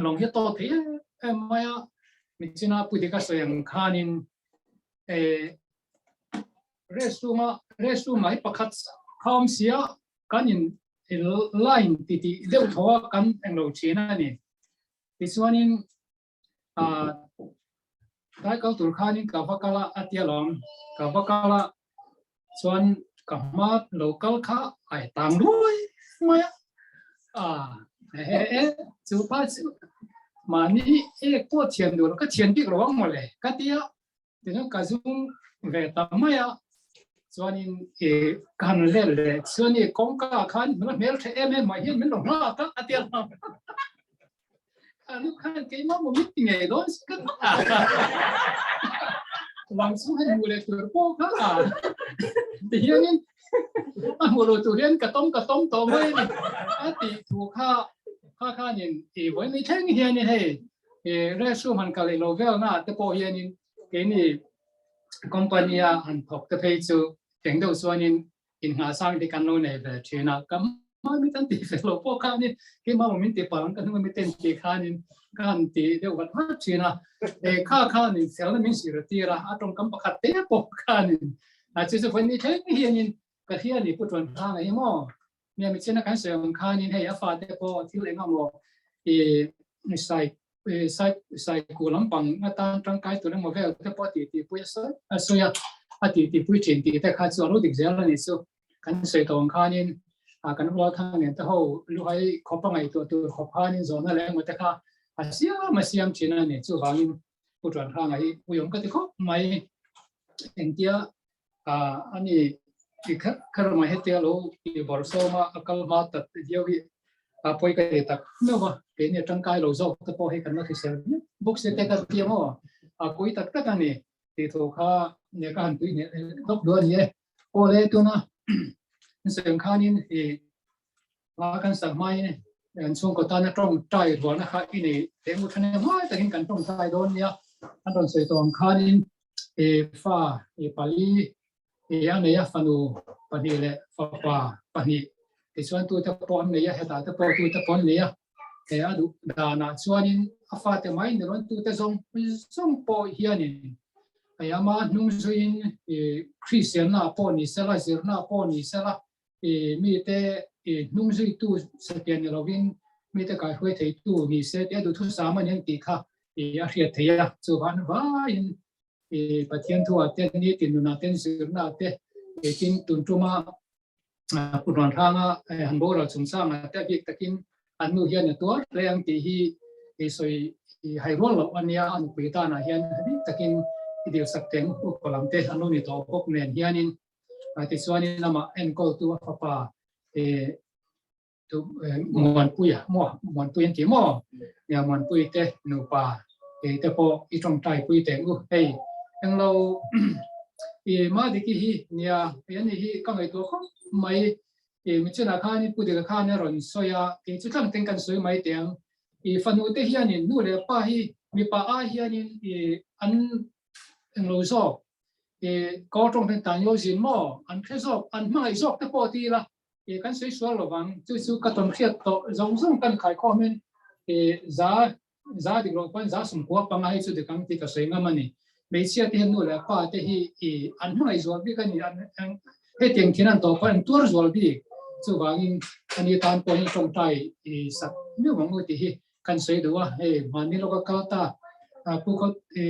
Lawng hi a tawt thei em em mai a, michina Pudika sawi ang khanin restroom a restroom ah hi pakhat kha awm sia kan in line ti tih deuh tho a kan englo thin a ni. Tichuanin Tlai kal tur khanin ka va kal a a tia lawm, ka va kal a chuan ka hma lo kal kha a e tang ruai mai a, a he e chu pa chu mahni ek pawh thian duh lo ka thian bik lo ang mawle ka tia tichuan ka zum ve ta mai a chuanin e ka han let leh chuan i kawngka ah khan nula hmel tha em em mai hian min lo nghak a a tia lawm. Anu khan keimah maw min ti ngei dawn si ka Wang chu han hmu leh tur pawh kha a ti hianin a hmu lo tur hian ka tawm ka tawm tawh mai a ni a tih thu kha kha khanin i vawi mai thleng hianin hei i restroom han kal leh lo velna te pawh hianin keini company a han thawk te phei chu eng deuh chuanin inngahsang te kan lo nei ve thin a, ka hma mi tan tih ve lo pawh khanin keimah maw min ti palh ang ka hnunga mi ten tih khanin ka han ti deuh vat vat thin a, e kha khanin felna min zir tir a, a tawngkam pakhat te pawh khanin a chu chu vawi ni thleng hianin ka hria ni pu tuan hang a hi maw nia mi chena kan sawi ang khanin hei a fate pawh thil eng emaw i sai sai sai ku lampang atan tangkai tur emaw vel te pawh ti ti pui a sawi a, a ti ti pui thin tih te kha chu a lo dik zel a ni chu. Kan sawi tawh ang khanin kan rual thang nen te ho luhai khawp a ngaihtuah tur khawp khanin zawhna leh emaw te kha a siam a siam thin a ni. Chuvangin Pu Tuanhranga hi puiawm ka ti khawp mai. Engtia ani ti kher kher mai hetia lo ti bawrh sawm a, a kal hma tat viau hi a pawi ka ti tak meuh a, keini a tangkai lo zawk te pawh hi kan la hrisel viau bawk si te ka ti ang aw, a pawi tak tak a ni tih thu kha nia ka han tui hneh lawk duh a ni e. Aw le tuna sawi ang khanin i hma kan sak hmain kan chhungkaw tana tawngtai rualna kha i nei teh ngut than em hmai takin kan tawngtai dawn nia an rawn sawi tawh ang khanin e fa e pali e a nei a fanu pahnih leh fapa pahnih tichuan tute pawh an nei a hetah te pawh tute pawh an nei a e a duh danah chuanin a fate mai ni rawn tute zawng zawng pawh hianin hei ama hnung zuiin e Kristianna pawh ni sela zirna pawh ni sela i mite i hnung zuitu satliah ni lovin mite kaihruai theitu ni se tih a duhthusam a ni ang tih kha i a hriat theih a. Chuvan vaiin i Pathian thuah te nitin nunah te zirnaah te tin tun tuma Pu Hnuanhranga han boral chungchangah te a bik takin an nu hian a tuar hle ang tih hi i sawi hai rual loh a nia, a nupui tanah hian a bik takin i dilsak teng upa lam te an lo ni tawh bawk nen hianin Tichuanin amah enkawltu a fapa Muanpuia, Muanpui an ti maw? Nia Muanpui te nupa te pawh i tawngtai pui teh u. Hei englo i Madiki hi nia hei ani hi ka ngaihtuah khawp mai. I michhinah khan i Pu Dika khan a rawn sawi a, kei chu tlang ten kan sawi mai teh ang. I fanu te hianin nu leh pa hi mipa ai hianin i an englo zawk e kaw tawng ten tan yo zin maw an hre zawk an hmangaih zawk te pawh ti ila e kan sawi sual lovang chu chu ka tawn hriat tawh zawng zawng kan khai khawm in e za za dik loh pawn za sawmkua panga hi chu dik ang tih ka sawi ngam a ni hmeichhia te hian nu leh pa te hi e an hmangaih zual bik a ni an hetiang thin an tawh pawh an tuar zual bik chuvangin ani tan pawh hi tawngtai e sak miau ang u tih hi kan sawi duh a hei mahni lawka kal ta pu khaw e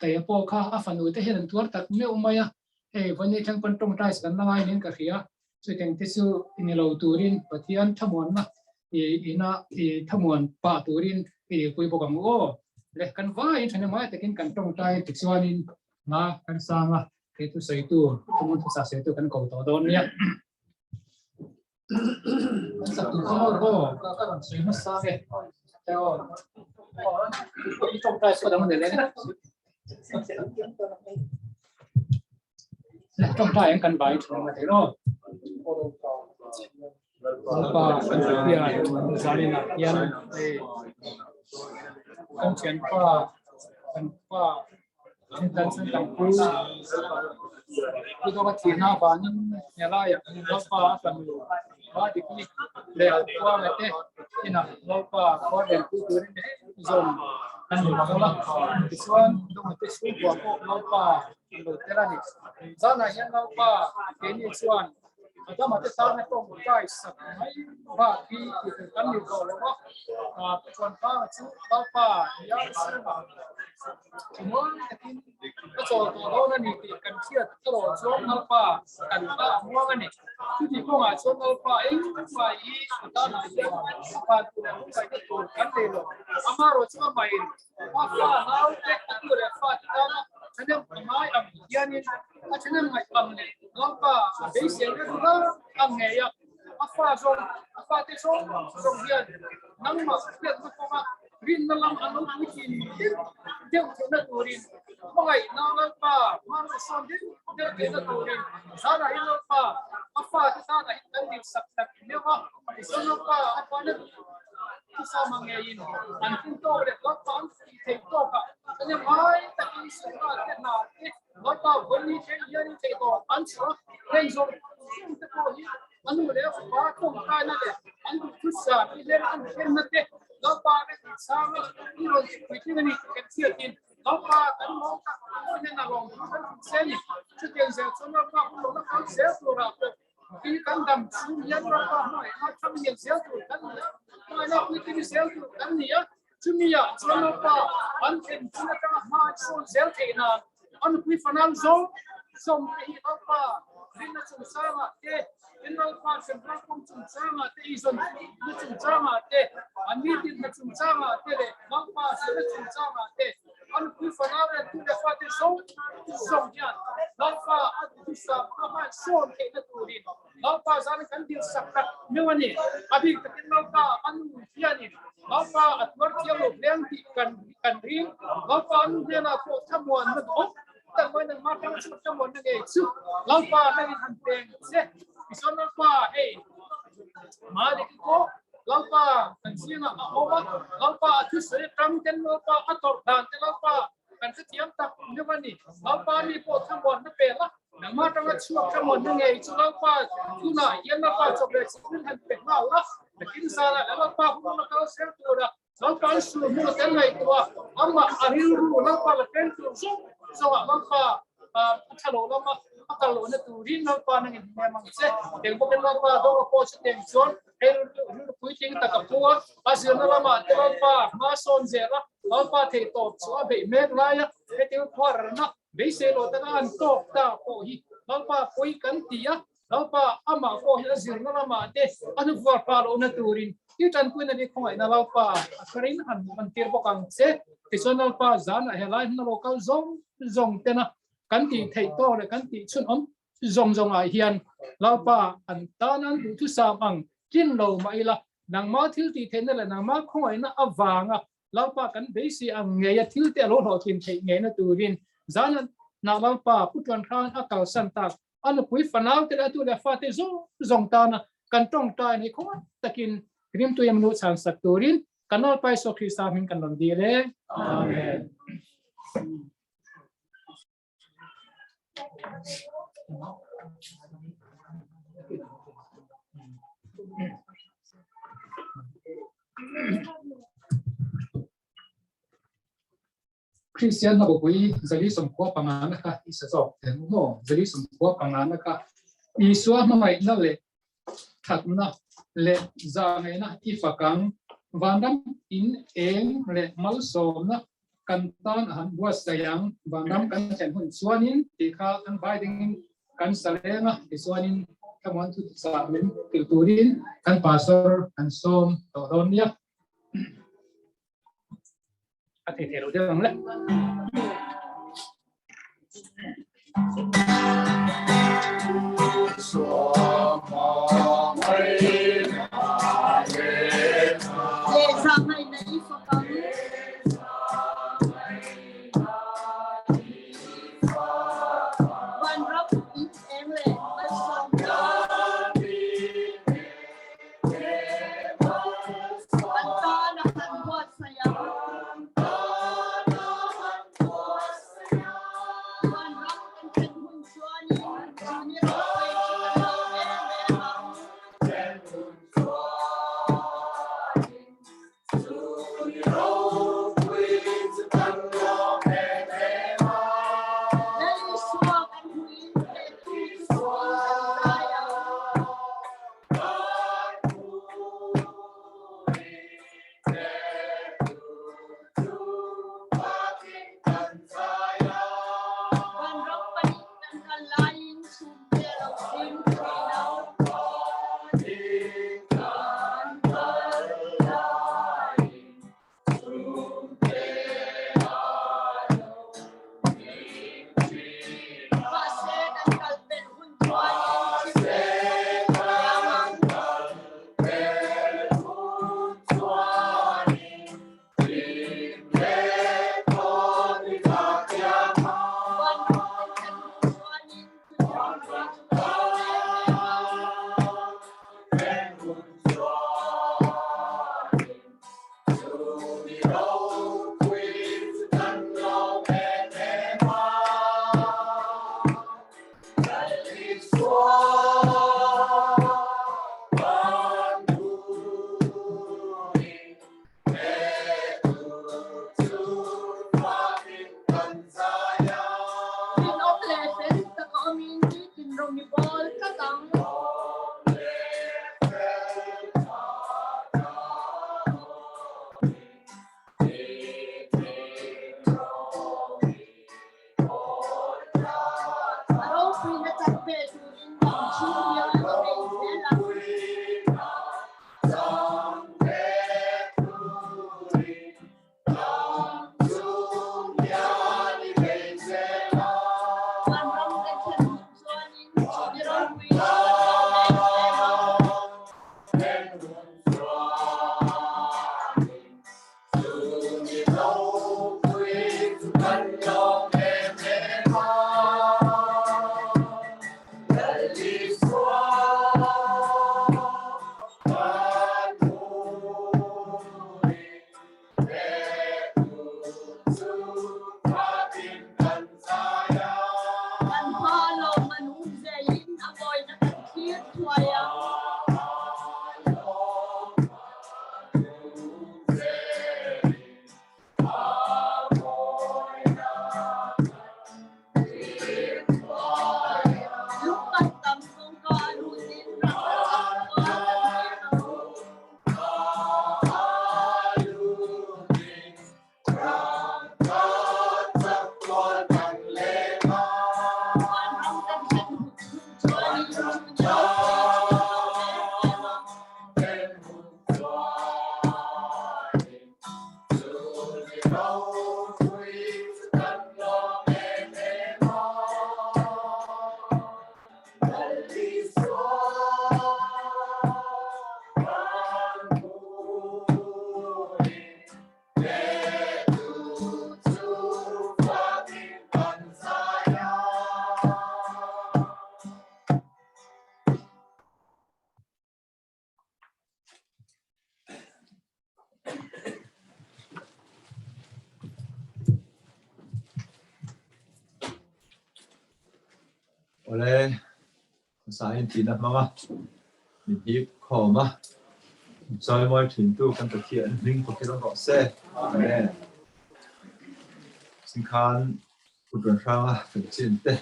Taia pawh kha a fanu te hian an tuar tak meuh mai a, hei Vawni thleng pawn tawngtai kan la ngai niin ka hria, chutiang te chu ni lo turin Pathian thamuanna i ina i thamuan pah turin i dilpui bawk ang u aw. Le kan vaiin thahnem ai takin kan tawngtai tichuanin hna kan sang a, hei thusawitu, thumun thusa sawitu kan ko tawh dawn nia. Kan sak tur chu maw aw ka ka rawn sawi hmasa nge aw i tawngtai saw dang nei le tawngtai an kan bai thung a thei aw Lalpa kan Pathian zalin ah hian hei kan thianpa kan pa Adama te tana tawngtai sak mai bak hi tih tur kan ni tawh lo a, Pathian pa chu Lalpa nia chhungah thlamuang takin ka chawl tawh dawn a ni tih kan hriat erawh chuan Lalpa kan ta a muang a ni. Chutih kawngah chuan Lalpa engmah hi a tanah hian a van tur leh lungkaihna tur kan nei lo. Amaherawh chu amahin a fa naute a tu leh fate tana thahnem a ngai ang hianin a thahnem ngaih ang leh Lalpa a beisei na duh ang ngei a, a fa zawng a fate zawng zawng hian nangmah hriatna kawnga rinna lam an lo puitlin deuh deuh theihna turin hmangaihna Lalpa hmanraw sawn deuh deuh theihna turin zanah hian Lalpa a fate tanah hian kan dinsak tak meuh a, tichuan Lalpa a fana Thusama ngeiin an hun tawk leh Lalpa an tih theih tawkah thahnem ngai takin suhna te hna te Lalpa vawi thleng hian in theih tawh an chhuah a, heng zawng zawng te pawh hi a nu leh a fapa tawngtaina leh an duh thusa i hlen an hlenna te Lalpa ka tih chhanga i rawn ti puitling a ni tih kan hriatin Lalpa kan lawm tak pawh hian a lawm thu kan hmu se a ni. Chutiang zel chuan Lalpa hun lo la kal zel turah pawh I kan dam chhung hian Lalpa hmangaihna thang lian zel tur kan ni a, hmangaihna puitling zel tur kan ni a. Chumi ah chuan Lalpa an thlen hun atanga hma an sawn zel theih nan a nupui fanau zawng zawng te hi Lalpa rinna chungchangah te, tin Lalpa hremhla kawng chungchangah te, eizawn na chungchangah te, an nitin hna chungchangah te leh Lalpa hremna chungchangah te a nupui fanau leh tu leh fate zawng zawng hian Lalpa a duhthusam a hma an sawn theihna turin Lalpa zan kan dil sak tak meuh a ni. A bik takin Lalpa a nu hianin Lalpa a tuar thiam lo hleng tih kan kan ring. Lalpa a nu hnenah pawh thlamuanna duhawm tak mai nangmah tang chu thlamuanna ngei chu Lalpa nangin han peng che. Tichuan Lalpa hei Malik pawh Lalpa kan zingah a awm a, Lalpa a thusawi atang ten Lalpa a tawrh dan te Lalpa kan hrethiam tak meuh a ni. Lalpa mi pawh thlamuanna pel a, nangmah atanga chhuak thlamuanna ngei chu Lalpa tunah hian Lalpa chawp leh chhungin han pe nghal a, nakin zanah leh Lalpa hun a kal zel tura Lalpa an sul hmun a tel ngaihtuah a, amah a rilru Lalpa la peng tur zawng zawngah Lalpa a tha lo lama a kal lohna turin Lalpa nangin hnem ang che. Eng bawkin Lalpa dawng a pawh chu teng chuan Hei rilru puitling tak a pu a, a zirna lamah te Lalpa hma sawn zel a, Lalpa theih tawp chu a beih mek lai a, heti khuarna beisei loh taka an tawk ta pawh hi Lalpa pawi kan ti a, Lalpa amah pawh hi a zirna lamah te a hnufuar pah lohna turin i tanpuina ni khawngaihna Lalpa a tharin han man tir bawk ang che. Tichuan Lalpa zanah helai hmun a lo kal zawng zawng tena kan tih theih tawk leh kan tih chhunawm Zawng zawngah hian Lalpa an tan an duhthusam ang tlin lo mah ila, nangmah thil tih theihna leh nangmah khawngaihna avanga Lalpa kan beisei ang ngeia thil te a lo hlawhtlin theih ngeina turin zan nah Lalpa Pu Tuanhrang a kalsan tak a nupui fanau te leh a tu leh fate zawng zawng tana kan tawngtai nei khawngaih takin Rimtui em lu chhan sak turin kan Lalpa Isua Krista hming kan rawn dil e. Amen. Kristian hna bupui zali 95 na kha i sa zawk teh ang maw? Zali 95 na kha Isua hmangaihna leh thatna leh zahngaihna i fak ang. Vanram in eng leh malsawmna kan tan a han buatsaih ang. Vanram kan thlen hun chuanin tih kha kan vai dingin kan sa leng a, tichuanin thlamuan thu chah min hrilh turin kan pastor kan sawm tawh dawn nia. A thei thei lo deuh ang le. Vanram kan thlen hun chuanin junior college kan lo e. ang. Lung man tam kawngka a lutin rangkachak khua kan leng ang. Vanram kan thlen hnu chuan in chhungkaw kan lawm em em ang. Awle, sain tina hmanga min hip khawm a, chawimawi thintu kan Pathian hming pakhat awm rawh se. Amen. Singkhan kut rawn hranga kan chin te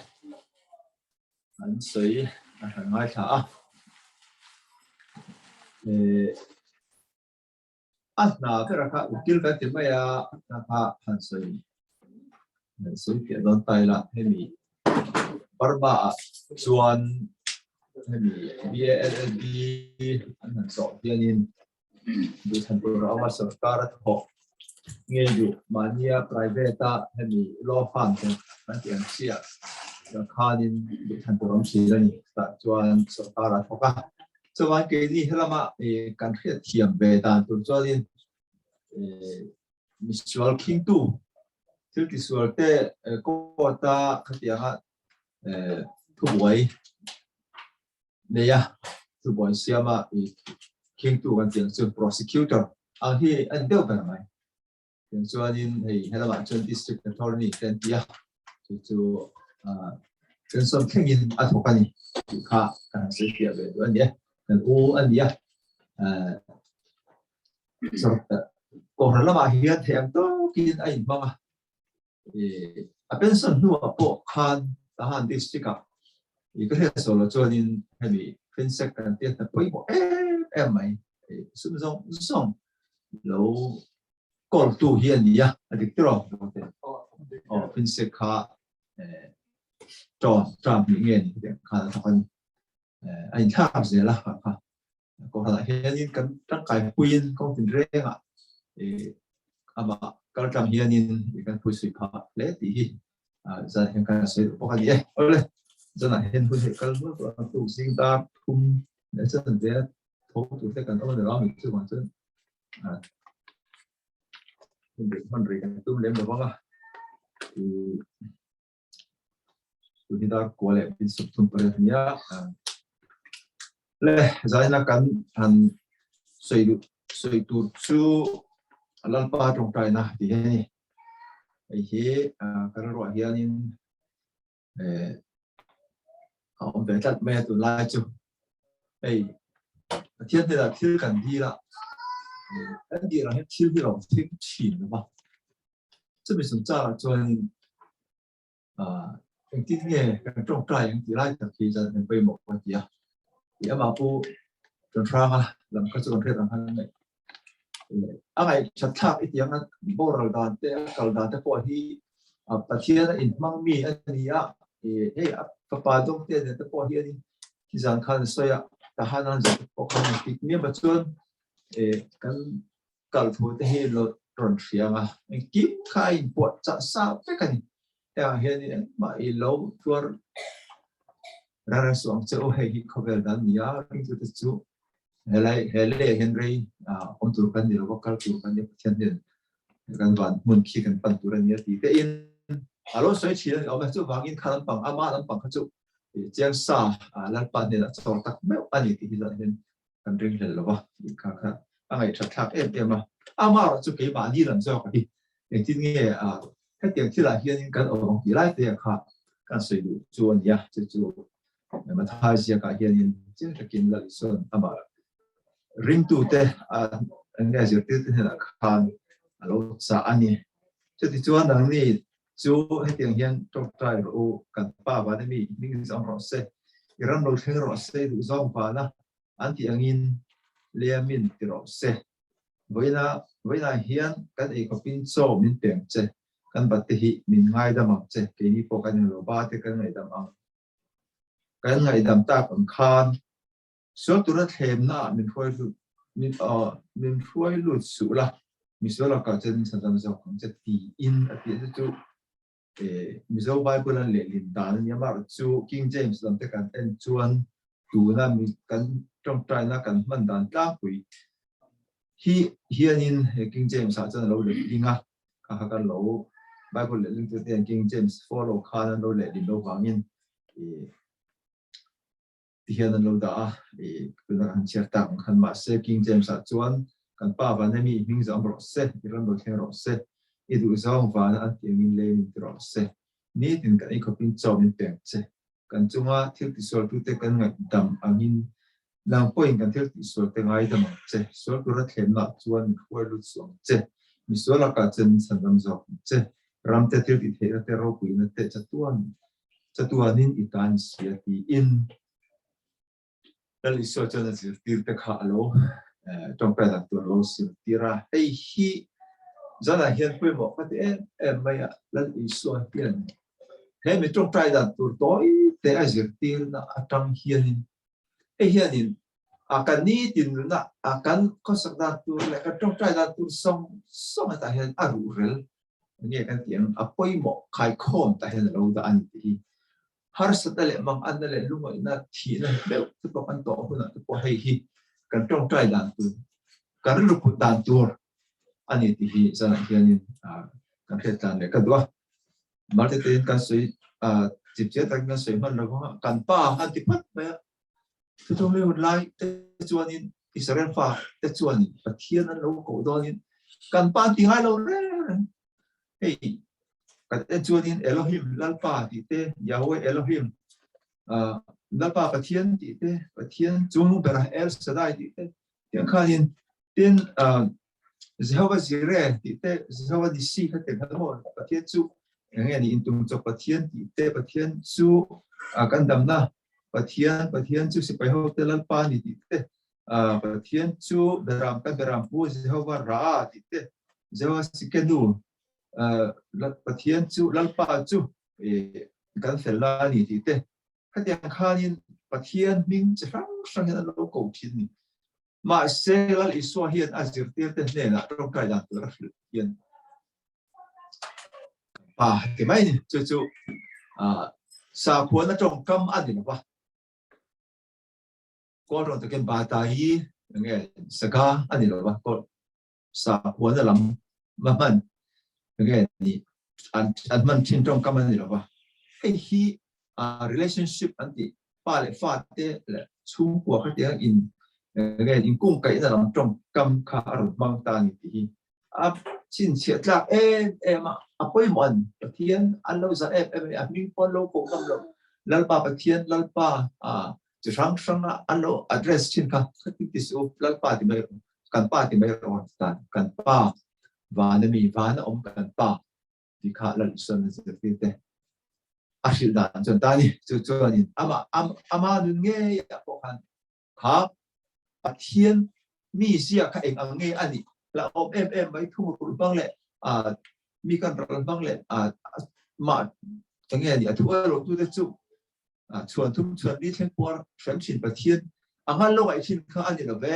an sawi a hran ngaithla a. A hna ber a kha ukil kan ti mai a, a hna kha han sawi han sawi fiah dawn ta ila hemi Burma ah chuan hemi BALLB an han zawh hianin duhthlan tur a awm a, sorkar a thawk ngei duh mahnia private a hemi law firm te kan tih ang chiah khanin duhthlan tur a awm thin a ni. Tah chuan sorkar a thawk a. Chuan keini helama kan hriat thiam ve dan tur chuanin misual khingtu thil tisual te court a khatianga thubuai nei a thubuai siama khingtu kan tih ang chu prosecutor ang hi a ni deuh ber mai. Tiang chuanin hei helamah chuan district attorney te an ti a, chu chu pension thlengin a thawk a ni tih kha kan han sawi fiah ve duh a ni e. Kan u a ni a, kohhran lamah hian theih ang tawkin a inhmang a, a pension hnuah pawh khan Tahan district ah ka hriat sawi loh chuanin hemi Finsec kan tia hna pawimawh em em mai sum zawng zawng lo kawltu hi a ni a, a dik tiraw aw Finsec kha ṭawn ṭam nih nge ni hetiang khan a thawk a ni a inthlak zel a kha Kohhranah hianin kan tangkai puiin kawng tinrengah amah kal tlang hianin kan phuisui phah hle tih hi zan hian kan sawi duh bawk a ni e. Awle, zanah hian hun hei kal hmual tawh ang tuk zing dar thum leh chan ve tho tur te kan awm a ni lo a, mi chuvang chuan hun rei hman rei kan tum lem lo vang a. Tunidar kua leh pin suk thum pariat nia le zaina kan han soi du soi tur chu lalpa tawngtaina ti hi ani hei hi kan ruah hianin a awm ve tlat mai a tunlai chu hei Pathian hnenah thil kan dil a kan dil ang hian thil hi lo thleng thin lova Chumi chungchangah chuanin engtin nge kan tawngtai ang tih lai tak hi chuan kan pawimawh a ti a. Tih amah pu Ṭanhranga lam kha chu kan hriat ang khan ngaih a ngaihthat thlak i tiang a boral dan te a kal dan te pawh hi Pathian a inhmang mi a ni a, hei a fapa dawngte nen te pawh hianin nizan khan a sawi a, tahan an zan pawh khan a tik miam a chuan kan kal thu te hi lo rawn hria ang a, engkim kha a inpuah chah sa vek a ni. Hengah hianin engmah i lo tuar rara suh ang che u, hei hi khawvel dan ni a, ringtute chu helai he leiah hian rei awm tur kan ni lo va, kal tur kan ni a, Pathian hian kan van hmun khi kan pan tur a ni a ti te in a lo sawi thin a ni awm e. Chuvangin kha lampang ama lampang kha chu chiang sa Lalpa hnenah chawr tak meuh a ni tih hi zan hian kan ringhlel lo va, tih kha kha a ngaihthat thlak em em a. Amaherawh chu keimahni lam zawk a hi engtin nge hetiang thilah hianin kan awm ang tih lai te kha kan sawi duh chu a ni a, chu chu Mathai ziakah hianin chiang takin Lal Isua'n amah ringtute enge zirtirte hnenah khan a lo chah a ni. Chutichuan nangni chu hetiang hian tawngtai rawh u, kan Pa vana mi hming zawng rawh se, i ram lo thleng rawh se, i duhzawng vana an tih angin liamin ti rawh se. Vawiina vawiinah hian kan eikhawpin chaw min peng che, kan batte hi min ngaidam ang che, keini pawh kan englo ba te kan ngaihdam ang. Kan ngaihdam tak ang khan sual tura thlemna ah min hruai lut min aw min hruai lut suh la, misual lakah chuan min chhandam zawk ang che tiin a tih a chu chu Mizo Bible an lehlin dan a nia, amaherawhchu King James lam te kan en chuan tuna kan tawngtaina kan hman dan tlangpui hi hianin he King James ah chuan a lo lehling a, kha kha kan lo Bible lehling tute hian King James follow khan an lo lehling lo vangin ti hian an lo dah a, i tuna kan chhiar tak ang khan mahse King James ah chuan kan pa vana mi hming zawm rawh se, i ram lo thleng rawh se, i duh zawng vana an tih angin lei min ti rawh se, nitin kan eikhawpin chaw min peng che, kan chunga thil tisualtute kan ngaihdam angin nang pawhin kan thil tihsualte ngaidam ang che, sual tura thlemna chuan min hruai lut suh ang che, misual lakah chuan min chhandam zawk ang che, ramte thil tihtheihna te ropuina te chatuan Chatuanin i tan sia tiin Lal Isua chuan a zirtirte kha a lo tawngtai dan tur a lo zirtir a. Hei hi zanah hian pawimawh ka ti em em mai a, Lal Isua hian he mi tawngtai dan tur tawi te a zirtirna atang hianin hei hianin a kan nitin nuna a kan khawsak dan tur leh kan tawngtai dan tur sawng sawng hetah hian a ruhrel Enge kan tih ang, a pawimawh khaikhawm tah hian a lo dah a ni tih hi. Harsatna leh manganna leh lungaihna thihna deuh te pawh kan tawh hunah te pawh hei hi kan tawngtai dan tur, kan rilru put dan tur a ni tih hi zanah hianin kan hriat tlan leh ka duh a. Marte tein kan sawi chipchiar takin kan sawi hman lo vang a, kan pa an ti phat mai a. Thuthung leh hun lai te chuanin Israel fa te chuanin Pathian an lo koh dawnin kan pa an ti ngai lo reng reng. Hei kan en chuanin Elohim Lalpa tih te, Yahweh Elohim Lalpa Pathian tih te, Pathian chungnung bera El Shaddai tih te, tiang khanin tin Jehovah Jireh tih te, Jehovah Nissi kha te kha maw Pathian chu enge ni intum chawp Pathian tih te, Pathian chu kan damna Pathian, Pathian chu sipai hote Lalpa ni tih te, Pathian chu Beram kan Beram pu Jehovah Ra tih te, Jehovah Sikenu, Pathian chu Lalpa chu kan fel la ni tih te. Khatiang khanin Pathian hming chi hrang hrang hian an lo ko thin ni. Mahse Lal Isua hian a zirtirte hnenah tawngtai dan tur a hrilh hian pa ti mai ni chu chu sakhuana tawngkam a ni lova kawl rawn takin bata hi nge saga a ni lova kawl sakhuana lam ma hman nge ni an an hman thin tawngkam a ni lova hei hi relationship an ti pa leh fa te leh chhungkua kha tiang in nge in kung kaihna lam tawngkam kha a rawn hmang ta ni tih hi a chhinchhiah tlak em em a, a pawimawh an Pathian an lo zah em em a ni, a hming pawh an lo koh ngam lo, Lalpa Pathian, Lalpa a chi hrang hrang a an lo address thin kha, khati ti suh u, Lalpa ti mai rawh, kan pa ti mai rawh an ti ta, kan pa van a mi, van a awm kan pa ti kha Lal Isuan a zirtir te a hrilh dan chuan ta ni, chu chuanin amah ama nun ngei ah pawh khan Kha Pathian mi zia kha eng ang nge a nih? Hlauhawm em em mai thungrulh hmang leh mi kan ral hmang leh mah eng nge a nih? A thu a rawhtute chu chhuan thum chhuan mi thleng puar hrem thin Pathian a ngal lo ngaih thin kha a ni lo ve.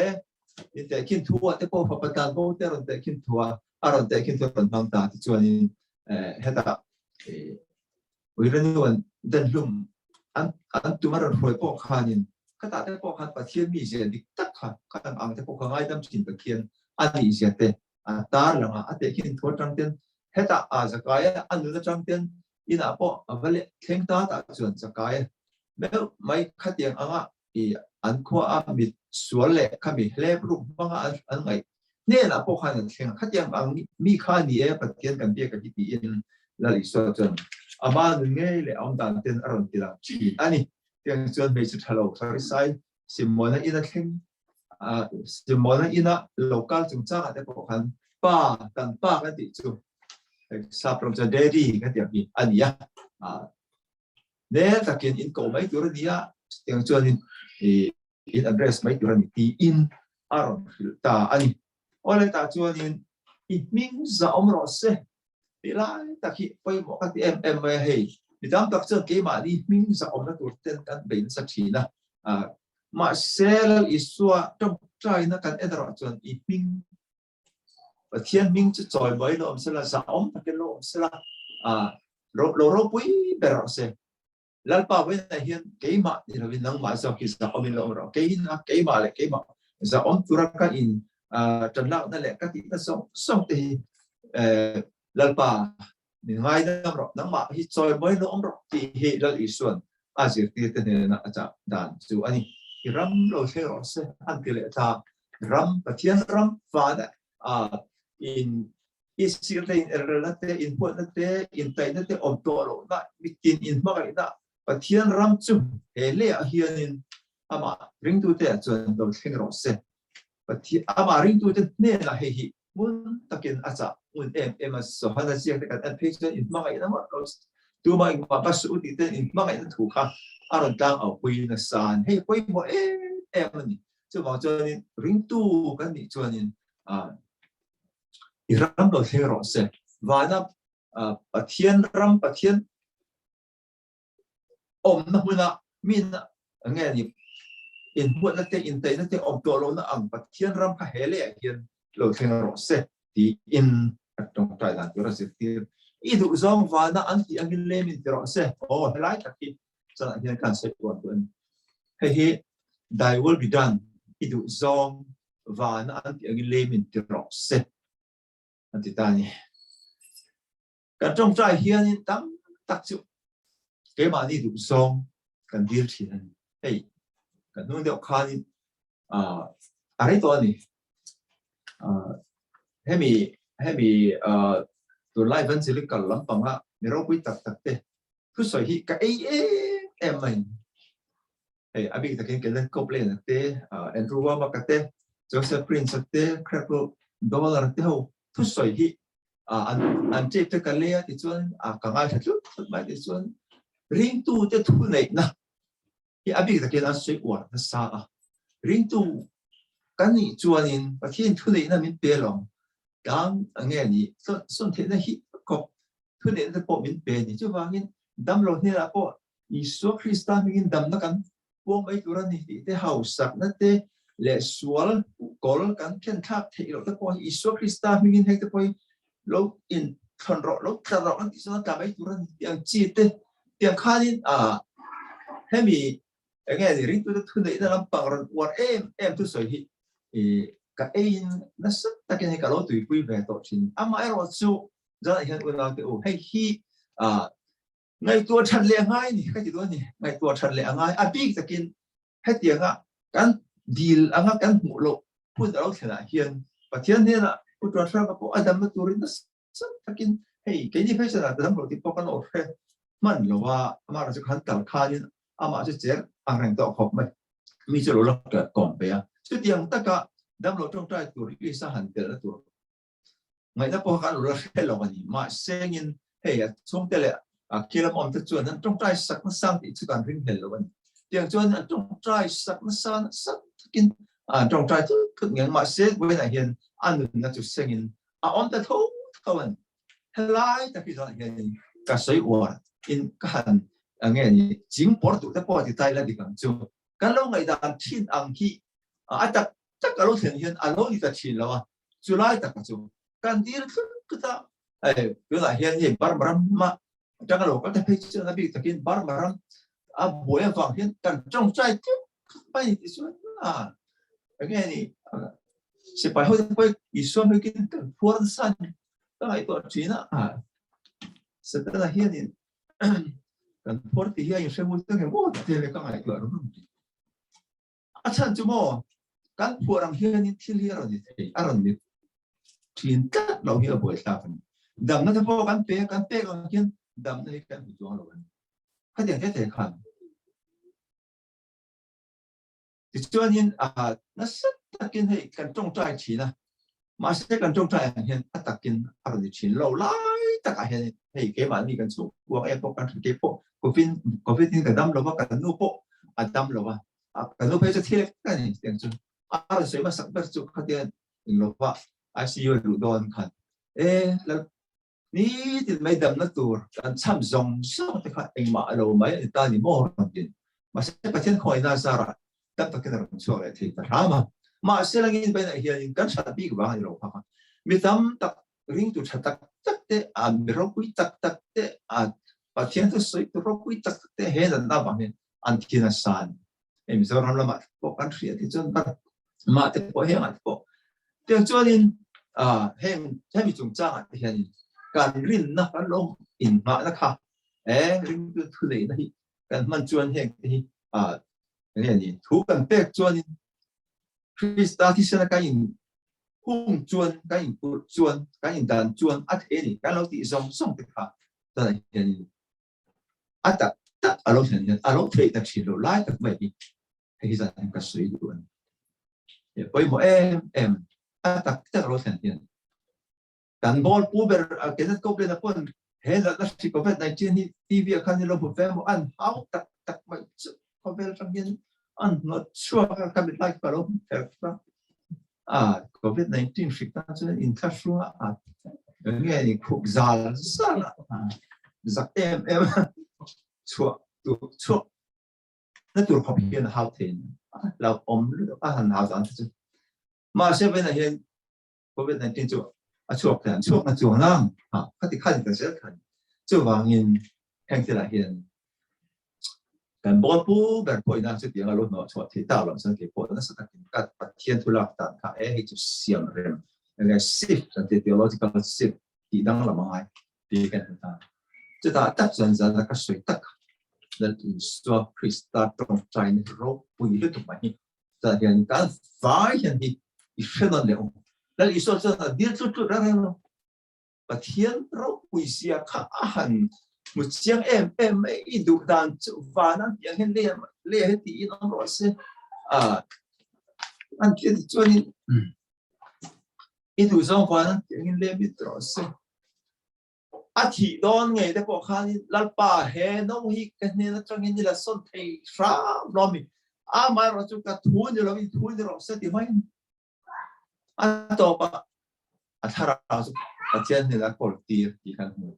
In tehkhin thu ah te pawh fapa tlan bo te a rawn tehkhin thu a, a rawn tehkhin thu a rawn hmang ta tichuanin hetah Uirenu an den hlum an an tum a rawn hruai pawh khanin khatah te pawh khan Pathian mi zia dik tak kha khatang ang te pawh kha ngaidam thin Pathian a nih zia te a tar lang a, a tehkhin thu atang ten hetah a Zakaia a nun atang ten inah pawh a va leh thleng ta tah chuan Zakaia meuh mai khatiang anga i an khua a mit sual leh khami hlep ruk hmanga an an ngaih hnenah pawh khan an thleng a, khatiang ang mi kha ni e Pathian kan biak a hi tiin Lal Isua chuan ama nun ngei leh a awm dan ten a rawn ti lang thin a ni. Tiang chuan hmeichhe tha lo Farisai Simona ina thleng Simona ina lo kal chungchangah te pawh khan pa kan pa kan tih chu sap ram chuan daddy kan tih ang hi a ni a. Nel takin in ko mai tur a ni a, tiang chuanin in address mai tur a ni tiin a rawn hrilh ta a ni. Awle tah chuanin i hming za awm rawh se tih lai tak hi pawimawh ka ti em em mai a hei. Mi tam tak chuan keimahni hming za awmna tur ten kan bei nasa thin a, mahse Lal Isua tawngtaina kan en erawh chuan i hming Pathian hming chu chawi mai lo awm sela, za awm takin lo awm sela, lo ropui ber rawh se. Lalpa vawiinah hian keimah ni lovin nangmah zawk hi zahawmin lo awm rawh. Keiin a keimah leh keimah zahawm tura ka in tanlakna leh ka tihna zawng zawng te hi Lalpa min ngaidam rawh, nangmah hi chawimawi lo awm rawh tih hi Lal Isuan a zirtirte hnena a chah dan chu a ni. I ram lo thleng rawh se an ti leh ta. Ram, Pathian ram fana in I sir te in elrelna te, in huatna te, in taihna te awm tawh lohna, mitin in hmangaihna Pathian ram chu he leiah hianin amah ringtute ah chuan lo thleng rawh se. Pathian amah ringtute hnenah hei hi hmun takin a chah hmun em em a, Johana ziak te kan en phei chuan in hmangaihna ngawt lo tumah engmah va suh u tih ten in hmangaihna thu kha a rawn tlang au pui nasa an hei pawimawh em em a ni. Chuvang chuanin ringtu kan nih chuanin I ram lo thleng rawh se. Vana Pathian ram Pathian awmna hmuna mi nge ni inhmuatna te intaihna te awm tawh lohna ang Pathian ram kha he leiah hian lo thleng rawh se tiin a tawngtai dan tur a zirtir. I duh zawng vana an tih angin lem in ti rawh se. Aw helai tak hi chanah hian kan sawi tuan duh a ni. Hei hi thy will be done i duh zawng van an tih angin lei min ti rawh se an ti ta a ni. Kan tawngtai hianin tam tak chu keimahni duh zawng kan dil thin a ni. Hei, kan hnung deuh khanin a rei tawh a ni. Hemi hemi tunlai evangelical lampanga mi ropui tak tak te thusawi hi ka ei em em mai. Hei a bik takin Kenneth Copeland a te, Andrew Wommack a te, Joseph Prince a te, Creflo Dollar te ho thusawi hi an an tape te ka lei a tichuan ka ngaithla tlut tlut mai tichuan ringtu te thu neihna hi a bik takin an sawi uar nasa a. Ringtu kan nih chuanin Pathian thu neihna min pe lo tlang nge ni sawn theihna hi khawp thu neihna te pawh min pe ni. Chuvangin damlo hnenah pawh Isua Krista hmingin damna kan puang mai tur a ni tih te, hausakna te leh sual kawl kan thlen thlak theih loh te pawh hi Isua Krista hmingin hei te pawh hi lo inthlawn rawh, lo tla rawh kan tih chuan a tla mai tur a ni tih ang chi te tiang khanin ah hemi enge ni ringtute thuneihna lampang rawn uar em em thusawi hi ka eiin nasa takin hei ka lo tuipui ve tawh thin. Amaherawhchu zanah hian unaute u hei hi ah Ngaihtuah that leh a ngai ni ka ti dawn ni. Ngaihtuah that leh a ngai. A bik takin hetianga kan dil anga kan hmuh loh hun a lo thlenah hian Pathian hnenah Pu Tuanhranga pawh a damna turin nasa takin hei keini phei chuan a dam lo tih pawh kan lo hre hman lo a, amah chu khan kal khanin amah chu cher ang reng tawh khawp mai. Mi chu lo la kawm ve a. Chutiang taka damlo tawngtai tur list a han telna tur Ngaihna pawh kha an la hre lo a ni. Mahsengin hei a chhungte leh a khilam awmte chuan an tawngtai sak nasa tih chu kan ring hlel lo a ni. Tiang chuan an tawngtai sak nasa nasa takin an tawngtai thut thut ngeng mahse vawiinah hian a nunna chu sengin a awm ta tho tho a ni. Helai tak hi chuan hianin ka sawi uar in ka han nge ni ching pawr duh te pawh ti ta ila dik ang chu. Kan lo ngaihdan thin ang hi a tak tak a lo thlen hian a lo ni ta thin lo a. Chu lai taka chu kan dil tlut tlut a, hei tunah hian hei Burma rama atanga lo kal te phei chuan a bik takin Burma ram a buai avang hian kan tawngtai tlut tlut mai ni tih chuan a enge ni sipai ho te pawh Isua hmingin kan phuar nasa a ni ka ngaihtuah thin a, Setana hianin kan phuar tih hi a inhre ngun ta ngem aw tih te ka ngaihtuah rum rum thin. A chhan chu maw, kan phuah ang hianin thil hi a rawn ni thei, a rawn ni thin tlat lo hi a buaithlak a ni. Damna te pawh kan pe a, kan pek ang hian damna hi kan hmu chuang lo a ni. Khatiang te te khan. Tichuanin a nasa takin hei kan tawngtai thin a, mahse kan tawngtai ang hian a takin a rawn ni thin lo lai takah hian hei keimahni kan chhungkuang em pawh kan hre kei pawh Covid Covid in ka dam lo va, kan nu pawh a dam lo va, kan nu phei chu thil ka ni tiang chu a rawn sawi hmasak ber chu khatian inlova ICU a luh dawn khan e lal Nitin mai damna tur kan cham zawng zawng te kha engmah a lo mai a ni ta ni maw rawn tin. Mahse Pathian khawihna zarah tam takin a rawn chhuak leh thei ta hram a. Mahse langin bainah hianin kan hrat bik vang a ni lo phak a. Mi tam tak ringtu tha tak tak te, a mi ropui tak tak te, a Pathian thu sawi tu ropui tak tak te he natna avang hian an thi nasa a ni. Hei Mizoram lamah pawh kan hria tih chuan bar mah te pawh hengah te pawh tiang chuanin heng hemi chungchangah te hianin kan rinna kan lo inngahna kha e ringtu thu neihna hi kan hman chuan heng te hi enge ni thu kan pek chuanin Krista thisena kan in hung chuan kan in kulh chuan kan in dan chuan a thei ni kan lo tih zawng zawng te kha tunah hianin a tak tak a lo thlen hian a lo theih ta thin lo lai tak mai hi hei hi zan hian ka sawi duh a ni. He pawimawh em em a tak tak a lo thlen hian kan ball pu ber Kenneth Copeland a pawn he natna hri COVID-19 hi TV ah khan hi lo hmu ve maw an hau tak tak mai chu khawvel atang hian an hnawt chhuak a ka mit lai ka lo hmu ther a a COVID-19 hrik tan chuan inthlahrung a nge ni khuk zal zal a zak em em chhuah tu chhuak na tur khawp hian a hau thei lo awm lutuk a han hau dan chu mahse vena hian COVID-19 chu a chhuak thei an chhuak na chuang nang ha khati khan ka zel khan chuvangin heng thilah hian kan ball pu ber pawh ina chutiang a lo hnawh chhuah theih tak loh chuan kei pawh nasa takin ka Pathian thu lak dan kha e hei chu siam rem enge shift kan tih theological shift tih danglam a ngai tih kan hmu ta. Chutah tak chuan zan a ka sawi tak Lal Isua Krista tawngtaina hi ropui lutuk mai hi chutah hian kan vai hian hi i hre nawn leh awm. Lal Isua chuan a dil tlut tlut reng reng lo. Pathian ropui zia kha a han hmu chiang em em mai i duh dan chu van an tih ang hian lei lei ah hian tiin awm rawh se a an tih a chuanin i duh zawng van an tih angin lei mit rawh se a thih dawn ngei te pawh khanin Lalpa he no hi ka hnen atangin i la sawn thei hram hlawm i amaherawhchu ka thu ni lovin thu ni rawh se ti hmain A tawpah a thlarau chu Pathian hnenah a kawl tir tih kan hmu.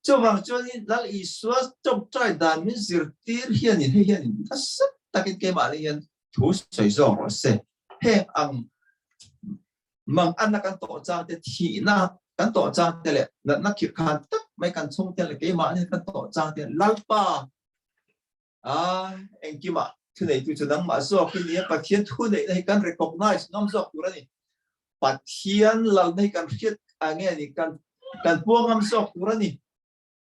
Chuvang chuanin Lal Isua tawngtai dan min zirtir hianin hei hianin nasa takin keimahni hian thu sawi zawk rawh se. Heng ang manganna kan tawh chang te, thihna kan tawh chang te leh natna khirh khan tak mai kan chhungte leh keimahni kan tawh chang te Lalpa A, engkimah thuneitu chu nangmah zawk i nia, Pathian thuneihna hi kan recognize ngam zawk tur a ni. Pathian lalna hi kan hriat a nge ni, kan kan puang ngam zawk tur a ni.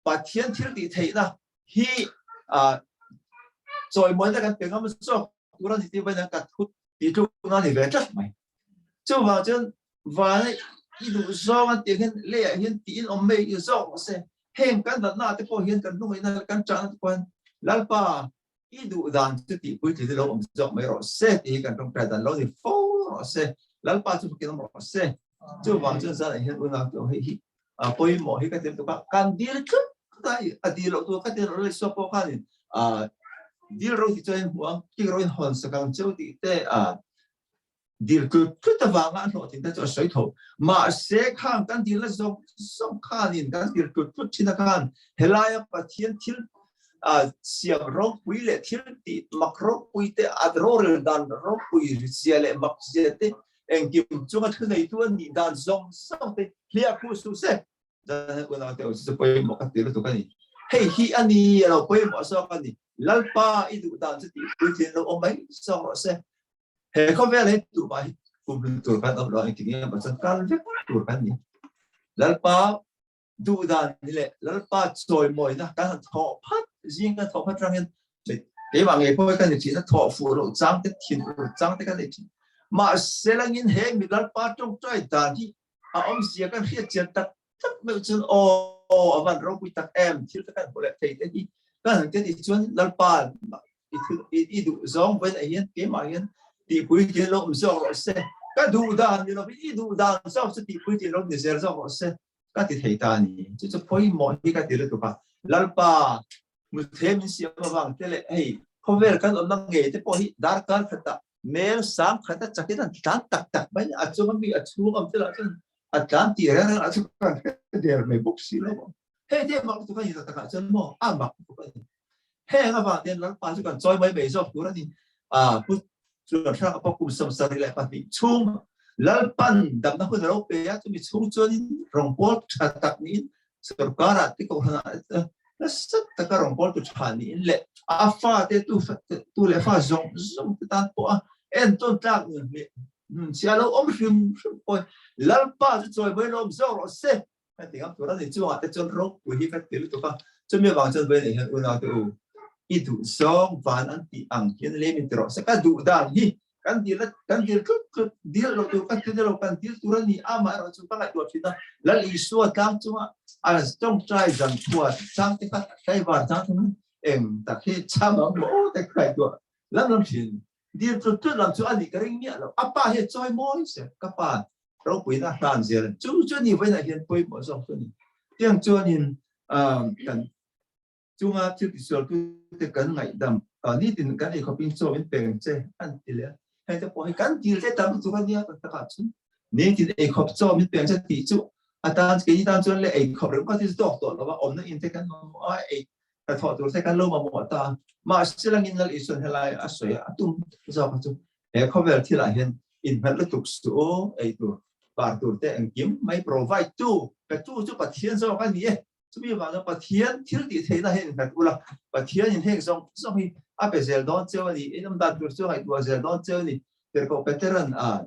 Pathian thil tih theihna hi a chawimawina kan pe ngam zawk tur a ni tih vawiin ka thu tih tlukna a ni ve tlat mai. Chuvang chuan Vana i duh zawng an tih hian leiah hian tiin awm mai i zawk rawh se. Heng kan natna te pawh hian kan hnungahna kan chahna te pawh hian Lalpa i duh dan chu tihpui tih lo awm zawk mai rawh se tih hi kan tawngtai dan lo ni fo rawh se. Lalpa chu fakin awm rawh se. Chuvang chuan zanah hian unau te hei hi a pawimawh hi ka ti lutuk a, kan dil tlat a, a dil loh tur ka ti loh leh suak pawh khanin a dil ro tih chuan in hmu ang, kik ro in hawn sak ang cheu tih te a Dil tlut tlut avanga a hlawhtling te chu a sawi tho. Mahse khang kan dilna zawng zawng khanin kan dil tlut tlut thin a khan helaia Pathian thil siam ropui leh thil tih mak ropui te a rorel dan ropui zia leh mak zia te engkim chunga thuneitu a nih dan zawng zawng te hliah khuh suh se. Zan unau te chu pawimawh ka ti lutuk a ni. Hei hi a ni a lo pawimawh zawk a ni. Lalpa i duh dan chu tih puitlin lo awm mai zawk rawh se. He khawvel hi tumah hi kumhlun tur kan awm lo engtik nge maw chuan kal vek tur kan ni. Lalpa duhdan ni leh Lalpa chawimawina kan han thawh phat zing kan thawh phat rangin keimah ngei pawh kan ni thin a thawh fuh loh chang te thin ur chang te kan nei thin. Mahse langin he mi Lalpa tawngtai dan hi a awmzia kan hriat chian tak tak meuh chuan aw a van ropui tak em thil te kan hmu leh thei te hi kan han ti chuan Lalpa. I thu i duh zawng vawiin ah hian keimah hian tihpui lo awm zawk rawh se. Ka duh dan ni lovin i duh dan zawk chu tihpui lo ni zel zawk rawh se ka ti thei ta a ni. Chu chu pawimawh hi ka ti lutuk a. Lalpa muthe min siam avang te leh hei khawvel kan awmna ngei te pawh hi darkar khatah mel sang khata chakin an tlan tak tak mai a chunga mi a chhung awm te lah chuan a tlan tih reng reng ah chuan kan hre der mai bawk si lo. Hei te mak lutuk a ni tak takah chuan maw a mak lutuk a ni. Heng avang hian Lalpa chu kan chawi mai mai zawk tur a ni. A pu chuan hrang a pawh kum 72 chhung Lalpan damna hun a lo pe a, chumi chhung chuanin rawngbâwl tha tak niin sorkarah te kohhranah nasa taka rawngbâwl tu tha niin leh a fate tu tu leh fa zawng zawng te tan pawh a entawn tlak nun chhia lo awm hrim hrim pawhin Lalpa chu chawi mai lawm zawk rawh se. Ka ti ngam tur a ni. Chungah te chuan ropui hi ka ti lutuk a, chumi avang chuan vawiin ah hian unaute u, i duh zawng van an tih ang hian lem in ti rawh se. Ka duh dan hi kan dil a, kan dil tlut tlut, dil loh tur ka ti lo, kan dil tur a ni amaherawh chu ka ngaihtuah thin a, Lal Isua tlang chunga a tawngtai zan khua chang te kha tlaivar chang te khan eng tak hi cham ang maw te ka ngaihtuah lam lam thin. Dil tlut tlut lam chu a nih ka ring miah lo. A pa hi a chawi mawi se, ka pa ropuina hlan zel chu chu ni vawiinah hian pawimawh zawk chu a ni. Tiang chuanin kan chunga thil tisual tute kan ngaihdam nitin kan eikhawpin chaw in peng che an ti leh a, hei te pawh hi kan dil te tam lutuk a nia kan takah chuan nitin eikhawp chaw min peng che tih chu atan keini tan chuan leh eikhawp reng kha chu tawk tawh lo a, awmna in te kan mamawh a, ei hnathawh tur te kan lo mamawh ta a, mahse langin Lal Isuan helai a sawi a, a tum zawk chu He khawvel thilah hian inhmelh lutuk suh u, ei tur, par tur te engkim mai provide tu, pe tu chu Pathian zawk a ni e. Chumi vanga Pathian thil tih theihna hi inhmelh ula, Pathian in heng zawng zawng hi a pe zel dawn cheu a ni, in awm dan tur chu ngaihtuah zel dawn cheu a ni. Tirhkoh Peteran a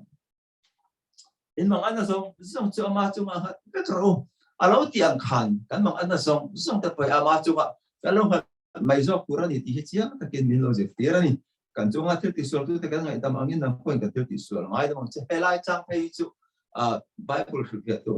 in mang anna zawng zawng chu ama chungah nghat vek rawh u. A lo tih ang khan kan mang anna zawng zawng te pawh hi ama chungah kan lo nghat mai zawk tur a ni tih hi chiang takin min lo zirtir a ni. Kan chunga thil tihsual tute kan ngaihdam angin nang pawhin kan thil tihsual ngaidam ang che. Helai chang phei hi chu Bible hrilhfiah tu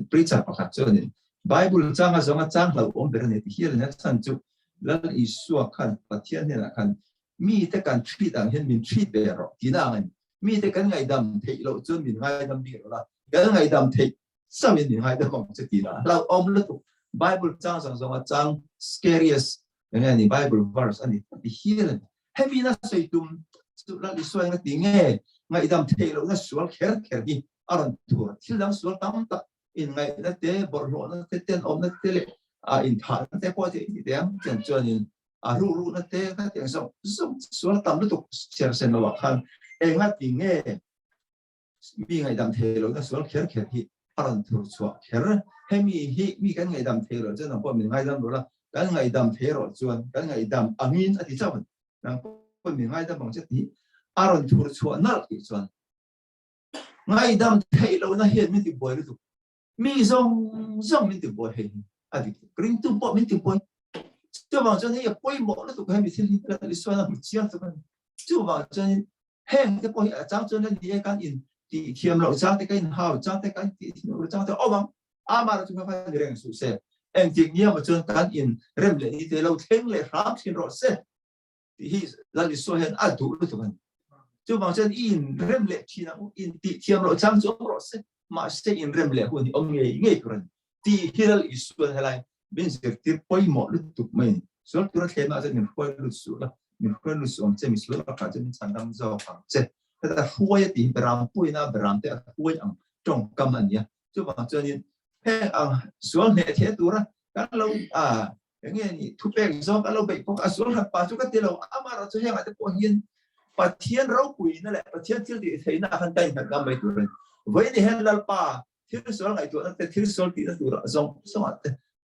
preacher pakhat chu a ni. Bible changa zawnga chang hlauhawm ber a ni ti hial a ni. A chhan chu Lal Isua khan Pathian hnenah khan mite kan treat ang hian min treat ve rawh tihna ang a ni. Mite kan ngaihdam theih loh chuan min ngaidam bik lo la, kan ngaihdam theih samin min ngaidam ang che tihna hlauhawm lutuk. Bible chang zawng zawnga chang scariest enge a ni Bible verse a ni ti hial a ni. Hemi na sawi tum chu Lal Isua eng a ti nge ngaihdam theih lohna sual kher kher hi a rawn thur. Thil dang sual tam tak inngaihna te, bawlhhlawhna te, tenawmna te leh a inthahna te pawh te ti ang chian chuanin a ruhruhna te kha tiang zawng zawng sual tam lutuk chhiar sen lohah khan enga ti nge mi ngaihdam thei lohna sual kher kher hi a rawn thur chhuah kher. Hemi hi mi kan ngaihdam thei loh chuan nang pawh min ngaidam lo la, kan ngaihdam thei erawh chuan kan ngaihdam angin a ti chauh a ni. Nang pawh min ngaidam ang che tih a rawn thur chhuah nalh tih chuan ngaihdam theih lohna hian min tibuai lutuk. Mi zawng zawng min tibuai hei hi a dik. Ringtu pawh min tibuai. Chuvang chuan hei a pawimawh lutuk hemi thil hi Lal Isuan a hmu chiang tuk a ni. Chuvang chuanin Heng te pawh hi a chang chuan a ni e, kan in tih thiam loh chang te, kan in hau chang te, kan tih thiam loh chang te awm ang. Amah chu kha khan ni reng suh se. Engtik nia maw chuan kan in rem leh ni te lo thleng leh hram thin rawh se tih hi Lal Isua hian a duh lutuk a ni. Chuvang chuan i in rem leh thin ang u, in tih thiam loh chang chu awm rawh se, mahse in rem leh hun hi awm ngei ngei tur a ni tih hi Lal Isuan helai min zirtir pawimawh lutuk mai a ni. Sual tura thlenah chuan min hruai lut suh la, min hruai lut suh ang che, mi sual lakah chuan min chhan dam zawk ang che. Heta hruai a tih hi beram puina beram te a hruai ang tawngkam a ni a. Chuvang chuanin heng ang sual hneh theh tura kan lo a enge ni thupek zawng kan lo beih bawk a, sual hrat pa chu ka ti lo, amaherawh chu hengah te pawh hian Pathian ropuina leh Pathian thil tih theihna ah khan ka innghat ngam mai tur a ni. Vawiin hian Lalpa thil sual ngaihtuahna te, thil sual tihna tur ah zawng zawng ah te,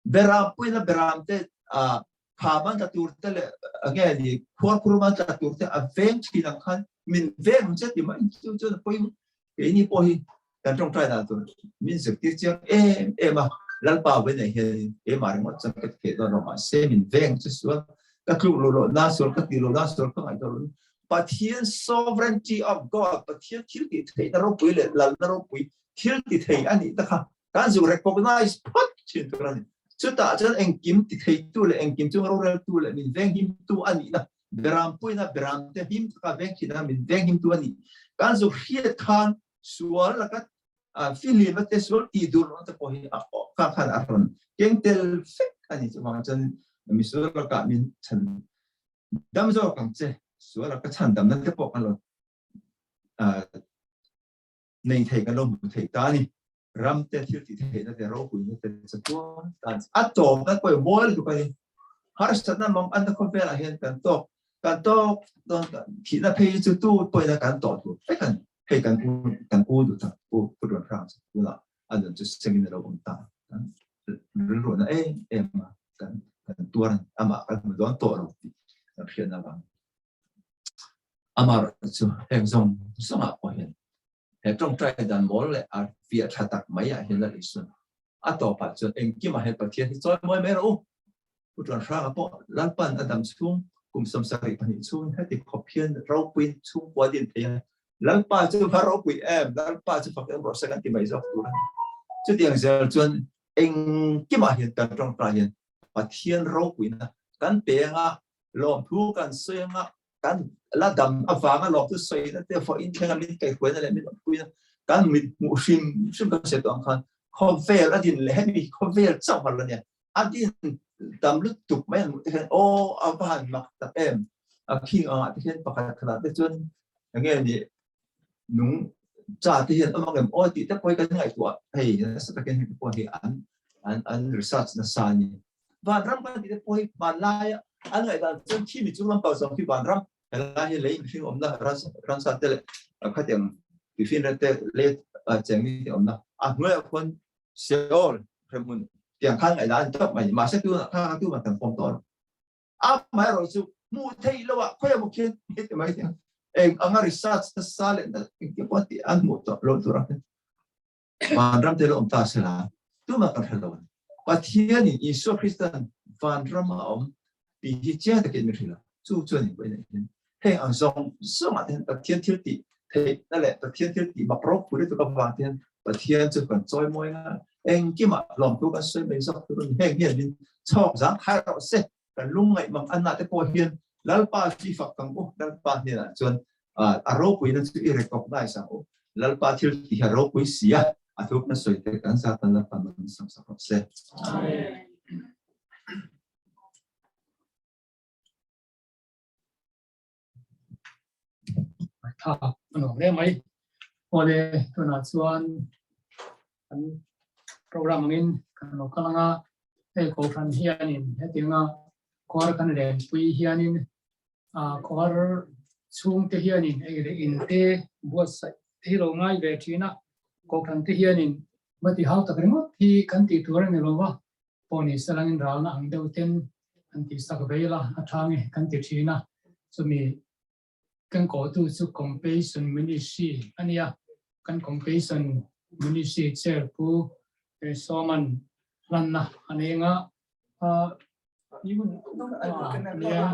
beram puina beram te, ah pha man tla tur te leh nge ni khuar khur man tla tur te a veng thin ang khan min veng ang che ti mai chu chuan a pawi keini pawh hi kan tawngtai dan tur min zirtir chiang em em a Lalpa vawiinah hianin keimah ringawt chuan ka ti theih dawn lo mahse min veng che sual ka tluk loh loh na sual ka tih loh na sual ka ngaihtuah loh Pathian sovereignty of God Pathian thil tih theihna ropui leh lalna ropui thil ti thei a nih te kha kan zu recognize phawt thin tur a ni. Chutah chuan engkim ti theitu leh engkim chung roreltu leh min venghimtu a nihna. Beram puina beram te him taka veng thin a min veng him tu a ni. Kan zuk hriat khan sual laka fihlim a te sual tih dur lohna te pawh hi a kha khan a rawn keng tel vek a ni. Chuvang chuan misual lakah min chhan dam zawk ang che, sual laka chhan damna te pawh kan lo nei thei kan lo hmu thei ta a ni. Ram te thil tih theihna te ropuina te chatuan tan a tawpna pawh mawi lutuk a ni. Harsatna mang anna khawvelah hian kan tawk kan tawk dawn thihna phei chu tu pawhin a kan tawh tur vek a ni. Hei kan u kan u duh tak pu Pu Rawn Hrang chu tunah a nun chu sengin a lo awm ta. Kan rilruahna em em a kan kan tuar a ni. Amah kan hmu dawn tawh lo tih kan hriatna avangin. Amaherawhchu heng zawng zawngah pawh hian he tawngtai dan mawl leh a fiah tha tak mai ah hian Lal Isuan a tawpah chuan engkimah hian Pathian hi chawi mawi mai rawh u. Pu Tuan Hranga pawh Lalpan a dam chhung kum 72 chhung heti khawp hian ropuiin chhungkua din thei a, Lalpa chu va ropui em, Lalpa chu fak em rawh se kan ti mai zawk tur a ni. Chutiang zel chuan engkimah hian kan tawngtai hian Pathian ropuina kan peng a, lawmthu kan sawi anga kan la dam avanga lawmthu sawina te vawiin thlenga min kaihruaina leh min awmpuina kan mit hmuh hrim hrim kan hriat tawh ang khan khawvel a din leh hemi khawvel chauh har la nia a din dam lutuk mai an hmuh te hian aw a va han mak tak em a khing angah te hian pakhat khatah te chuan enge ni nung cha te hian awm ang em aw tih te pawh hi kan ngaihtuah hei nasa takin hei te pawh hi an an an research nasa a ni. Vanram kan tih te pawh hi hmanlaia an ngaihdan chuan khi mi chung lampang zawng khi vanram helai hi lei mihring awmna ransa te leh khatiang tuifinriat te lei cheng mi te awmna a hnuaiah khuan Seol hremhmun tiang khan ngaihdan an tawp mai mahse tunah khan tu man kan pawm tawh lo amaherawh chu hmuh theih loh ah khawi emaw khian heti mai tiang eng anga research nasa leh engkim pawh tih an hmuh tawh loh tur a Vanram te lo awm ta se la, tumah kan hre lo a ni. Pathianin Isua Kristan vanram a awm tih hi chiang takin min hrilh a, chu chuan in pawhin a hian heng ang zawng zawngah te hian Pathian thil tih theihna leh Pathian thil tih mak ropui lutuk avang te hian Pathian chu kan chawimawi a, engkimah lawmthu kan sawi mai zawk tur a ni. Heng hian min chhawk zang khai rawh se, kan lungngaih mang anna te pawh hian Lalpa chi fak kang u, Lalpa hnenah chuan a ropuina chu i recognize ang u. Lalpa thil tih hi a ropui si a, a thupna sawi te kan zat tan Lalpa nun sam sak rawh se. Amen. Tha ano hle mai. Awle tunah chuan kan program angin kan lo kal anga hei kohhran hianin hetianga khuar kan lenpui hianin khuar chhungte hianin ei leh in te buatsaih te hi lo ngai ve thin a, kohhran te hianin va ti hau tak ringawt hi kan tih tur a ni lo va, pawh ni se langin ralna ang deuh ten an tihsak veil a, a tha nge kan ti thin a, chumi kan kawhtu chu Compassion Ministry a nia, kan Compassion Ministry chair Pu Sawman hlanna a nei anga nia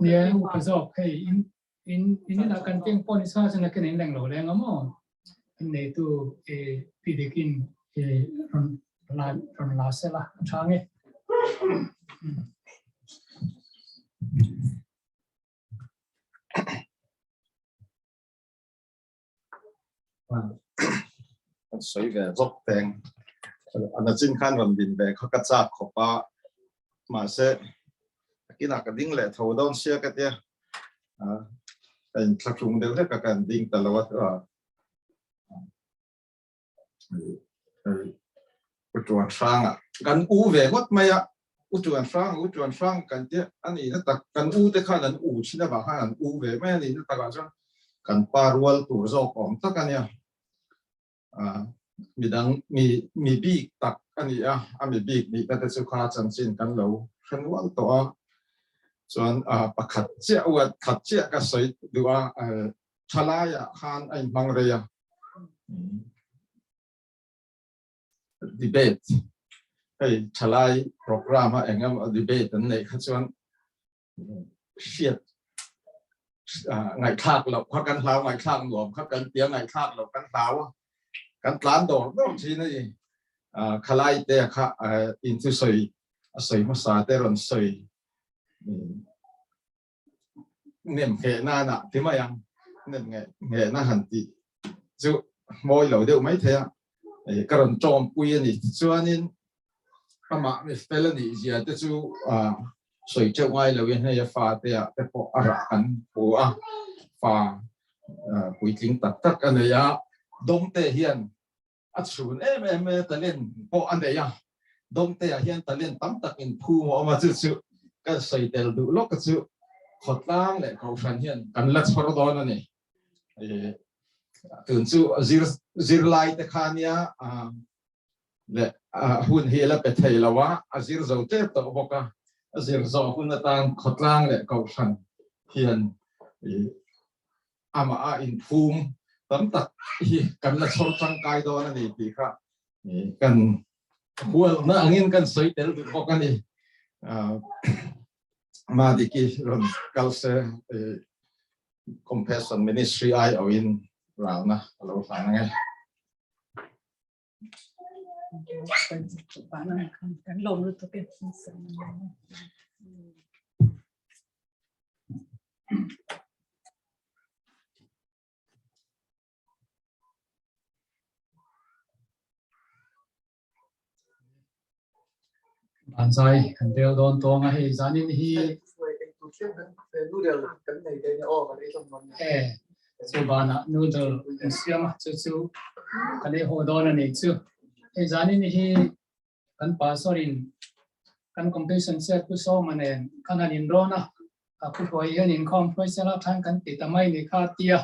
nia upa zawk hei in in in inah kan keng pawh ni sa chuan a ken in leng lo leng a maw an neitu pi dikin rawn la rawn la sela a tha nge. Kan sawi ve zawk teng. Ana chin khan rawn din ve kha ka chak khawp a. Mahse takinah ka ding leh tho dawn sia ka tia. Ka inthlahrung deuh hlek a ka han ding ta lo a. U Tuan Hranga kan u ve ngawt mai a U Tuan Hrang U Tuan Hrang kan tia a ni na tak kan u te khan an u thin avang khan an u ve mai a ni na takah chuan kan pa rual tur zawk awm tak a nia midang mi mi bik tak a ni a a mi bik nihna te chu kha chanchin kan lo hre nual tawh a chuan pakhat chiah uat khat chiah ka sawi duh a thalaiah khan a inhmang rei a. Debate hei thalai program a eng emaw debate an neih kha chuan hriat ngaihthlak loh kha kan hlau ngaihthlak nuam kha kan tia ngaihthlak loh kan hlau a kan tlan dawr dawr thin a ni khalai te kha in chu sawi a sawi hmasa te rawn sawi. nem ngheh nana ti mai ang nem ngheh nghehna han ti chu mawi lo deuh mai thei a ka rawn tawmpui a ni chuanin amah mi fel a nih zia te chu sawi teuh ngai loin hei a fa te ah te pawh a rah kan hmu a fa puitling tak tak a nei a dawngte hian a chhun em em mai a talent pawh a nei a dawngte ah hian talent tam tak in phum a awm a chu chu kan sawi tel duh lawk chu khawtlang leh kohhran hian kan la chhawr dawn a ni tun chu zir zirlai te kha nia leh hun hi la pe thei lo a, a zir zo tep tawh bawk a, a zir zawh hun atan khawtlang leh kohhran hian amah a inphum tam tak hi kan la chhawr tangkai dawn a ni tih kha kan hualna angin kan sawi tel duh bawk a ni. Madiki rawn kal se Compassion Ministry aiawhin ralna a lo hlan ang e. Banzai kan rel dawn tawng a hei zanin hi e chu banah noodle kan siam a chu chu kan ei haw dawn a ni chu hei zanin hi kan pastor in kan competition set pu sawma nen khan han inrawn a a pu hruai hian inkhawm hruai sela khan kan ti ta mai ni kha tia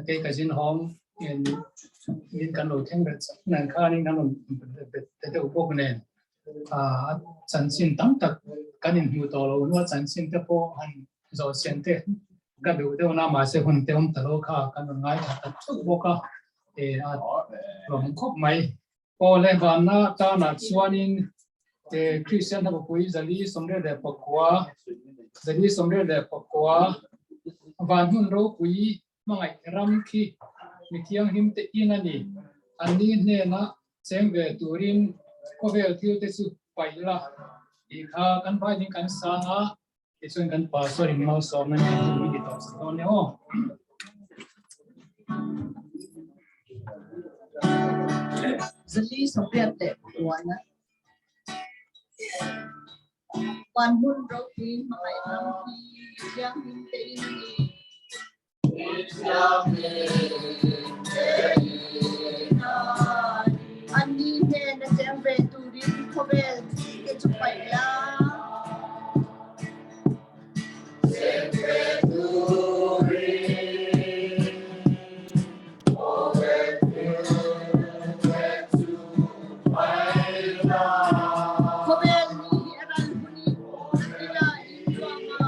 kei ka zin hawng in in kan lo thleng bet nen khanin kan rawn bet te deuh bawk nen a chanchin tam tak kan inhmu tawh lo hnu a chanchin te pawh han zawh chian te ka duh deuh na mahse hun te awm ta lo kha kan rawn ngaithla ta theuh bawk a e a lawm khawp mai. Aw le vanna tanah chuanin Kristian hnapapui 429, 429, van hun ropui hmangaih ram khi mi thianghlim te in a ni. Anni hnena cheng ve turin khawvel thil te chu paih la tih kha kan vaiin kan sang a, tichuan kan pastor in malsawmna nen hun min ti tawp sak dawn e aw. 429. Van hun ropui hmangaih ram hi thianghlim te in a ni. Anni hnena cheng ve turin khawvel thil te chu paih la. Khawvel ni hi a ral hun i a tila in tuam a.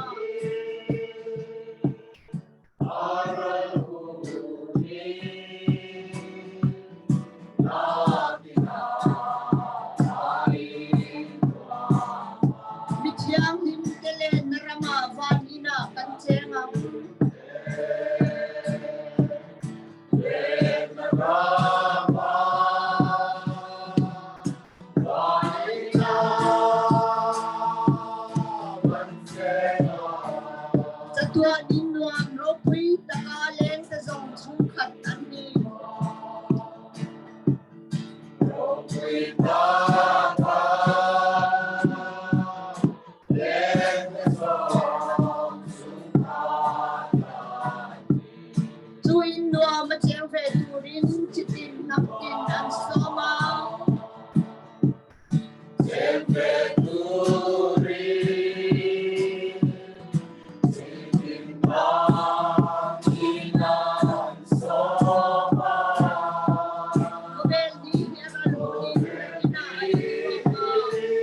Mithianghlim te le na ram ah van inn ah kan cheng ang. Catuah ding nuam ropui taka leng te zong chungkhat an ni. Cu in nuam a cheng ve turin chitin hnamtin an sawm a. Khawvel ni hi a ral hun in inn ah an i tuam a.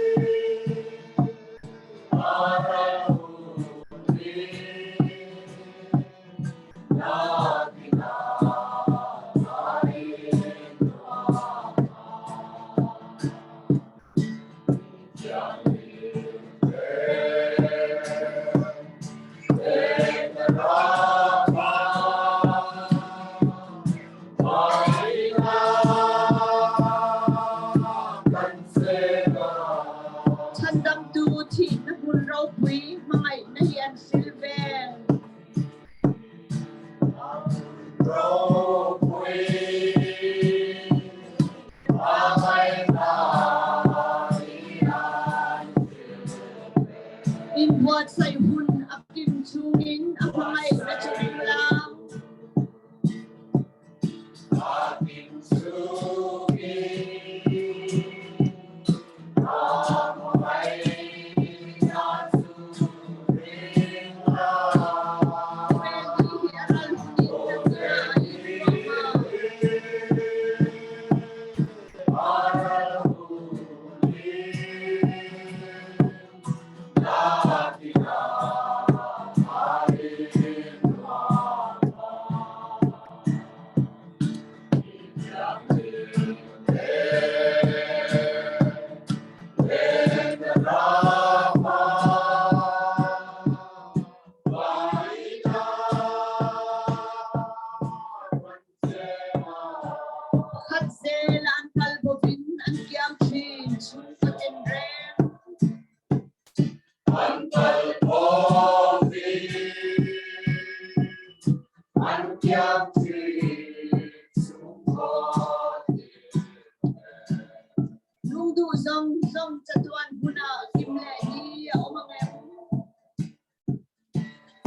Chatuan hmunah kim leh ni a awm ang em?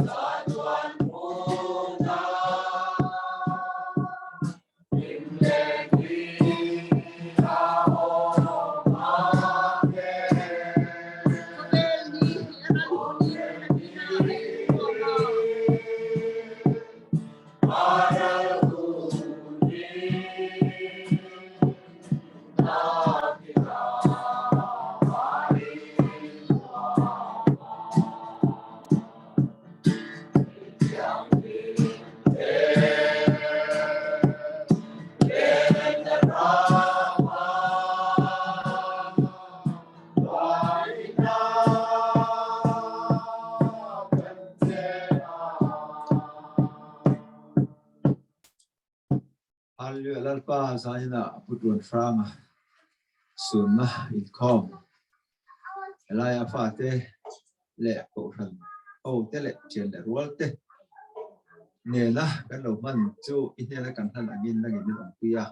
Chatuan hmunah kim leh ni a awm ang em? Khawvel ni hi a ral hunin nakinah a inhuam a. Hallelujah Lalpa zanin ah Pu Tuan Hranga sunna inkhawm helaia fate leh kohhran ho te leh thian leh rual te nena kan lo hman chu i hnena kan hlan angin nangin min awmpui a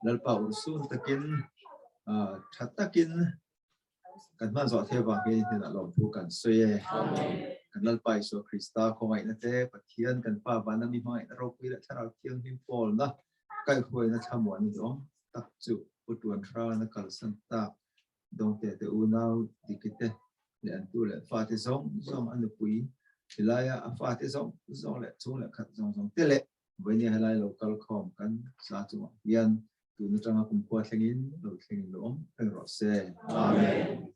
Lalpa urhsun takin tha takin Kan hman zawh thei avang hian hnenah lawmthu kan sawi e. Kan Lalpa Isua Krista khawngaihna te, Pathian kan Pa vana mi hmangaihna ropui leh Thlarau Thianghlim pawlna kaihhruaina thlamuan i duhawm tak chu Pu Tuan Hrana kalsan tak Dawngte te unau Dikite leh an tu leh fate zawng zawng a nupui Thilaia a fate zawng zawng leh chhung leh khat zawng zawng te leh Vawinia helai lo kal khawm kan sa chungah hian tun atanga kumkhua thlengin lo thlengin lo awm reng rawh se. Amen.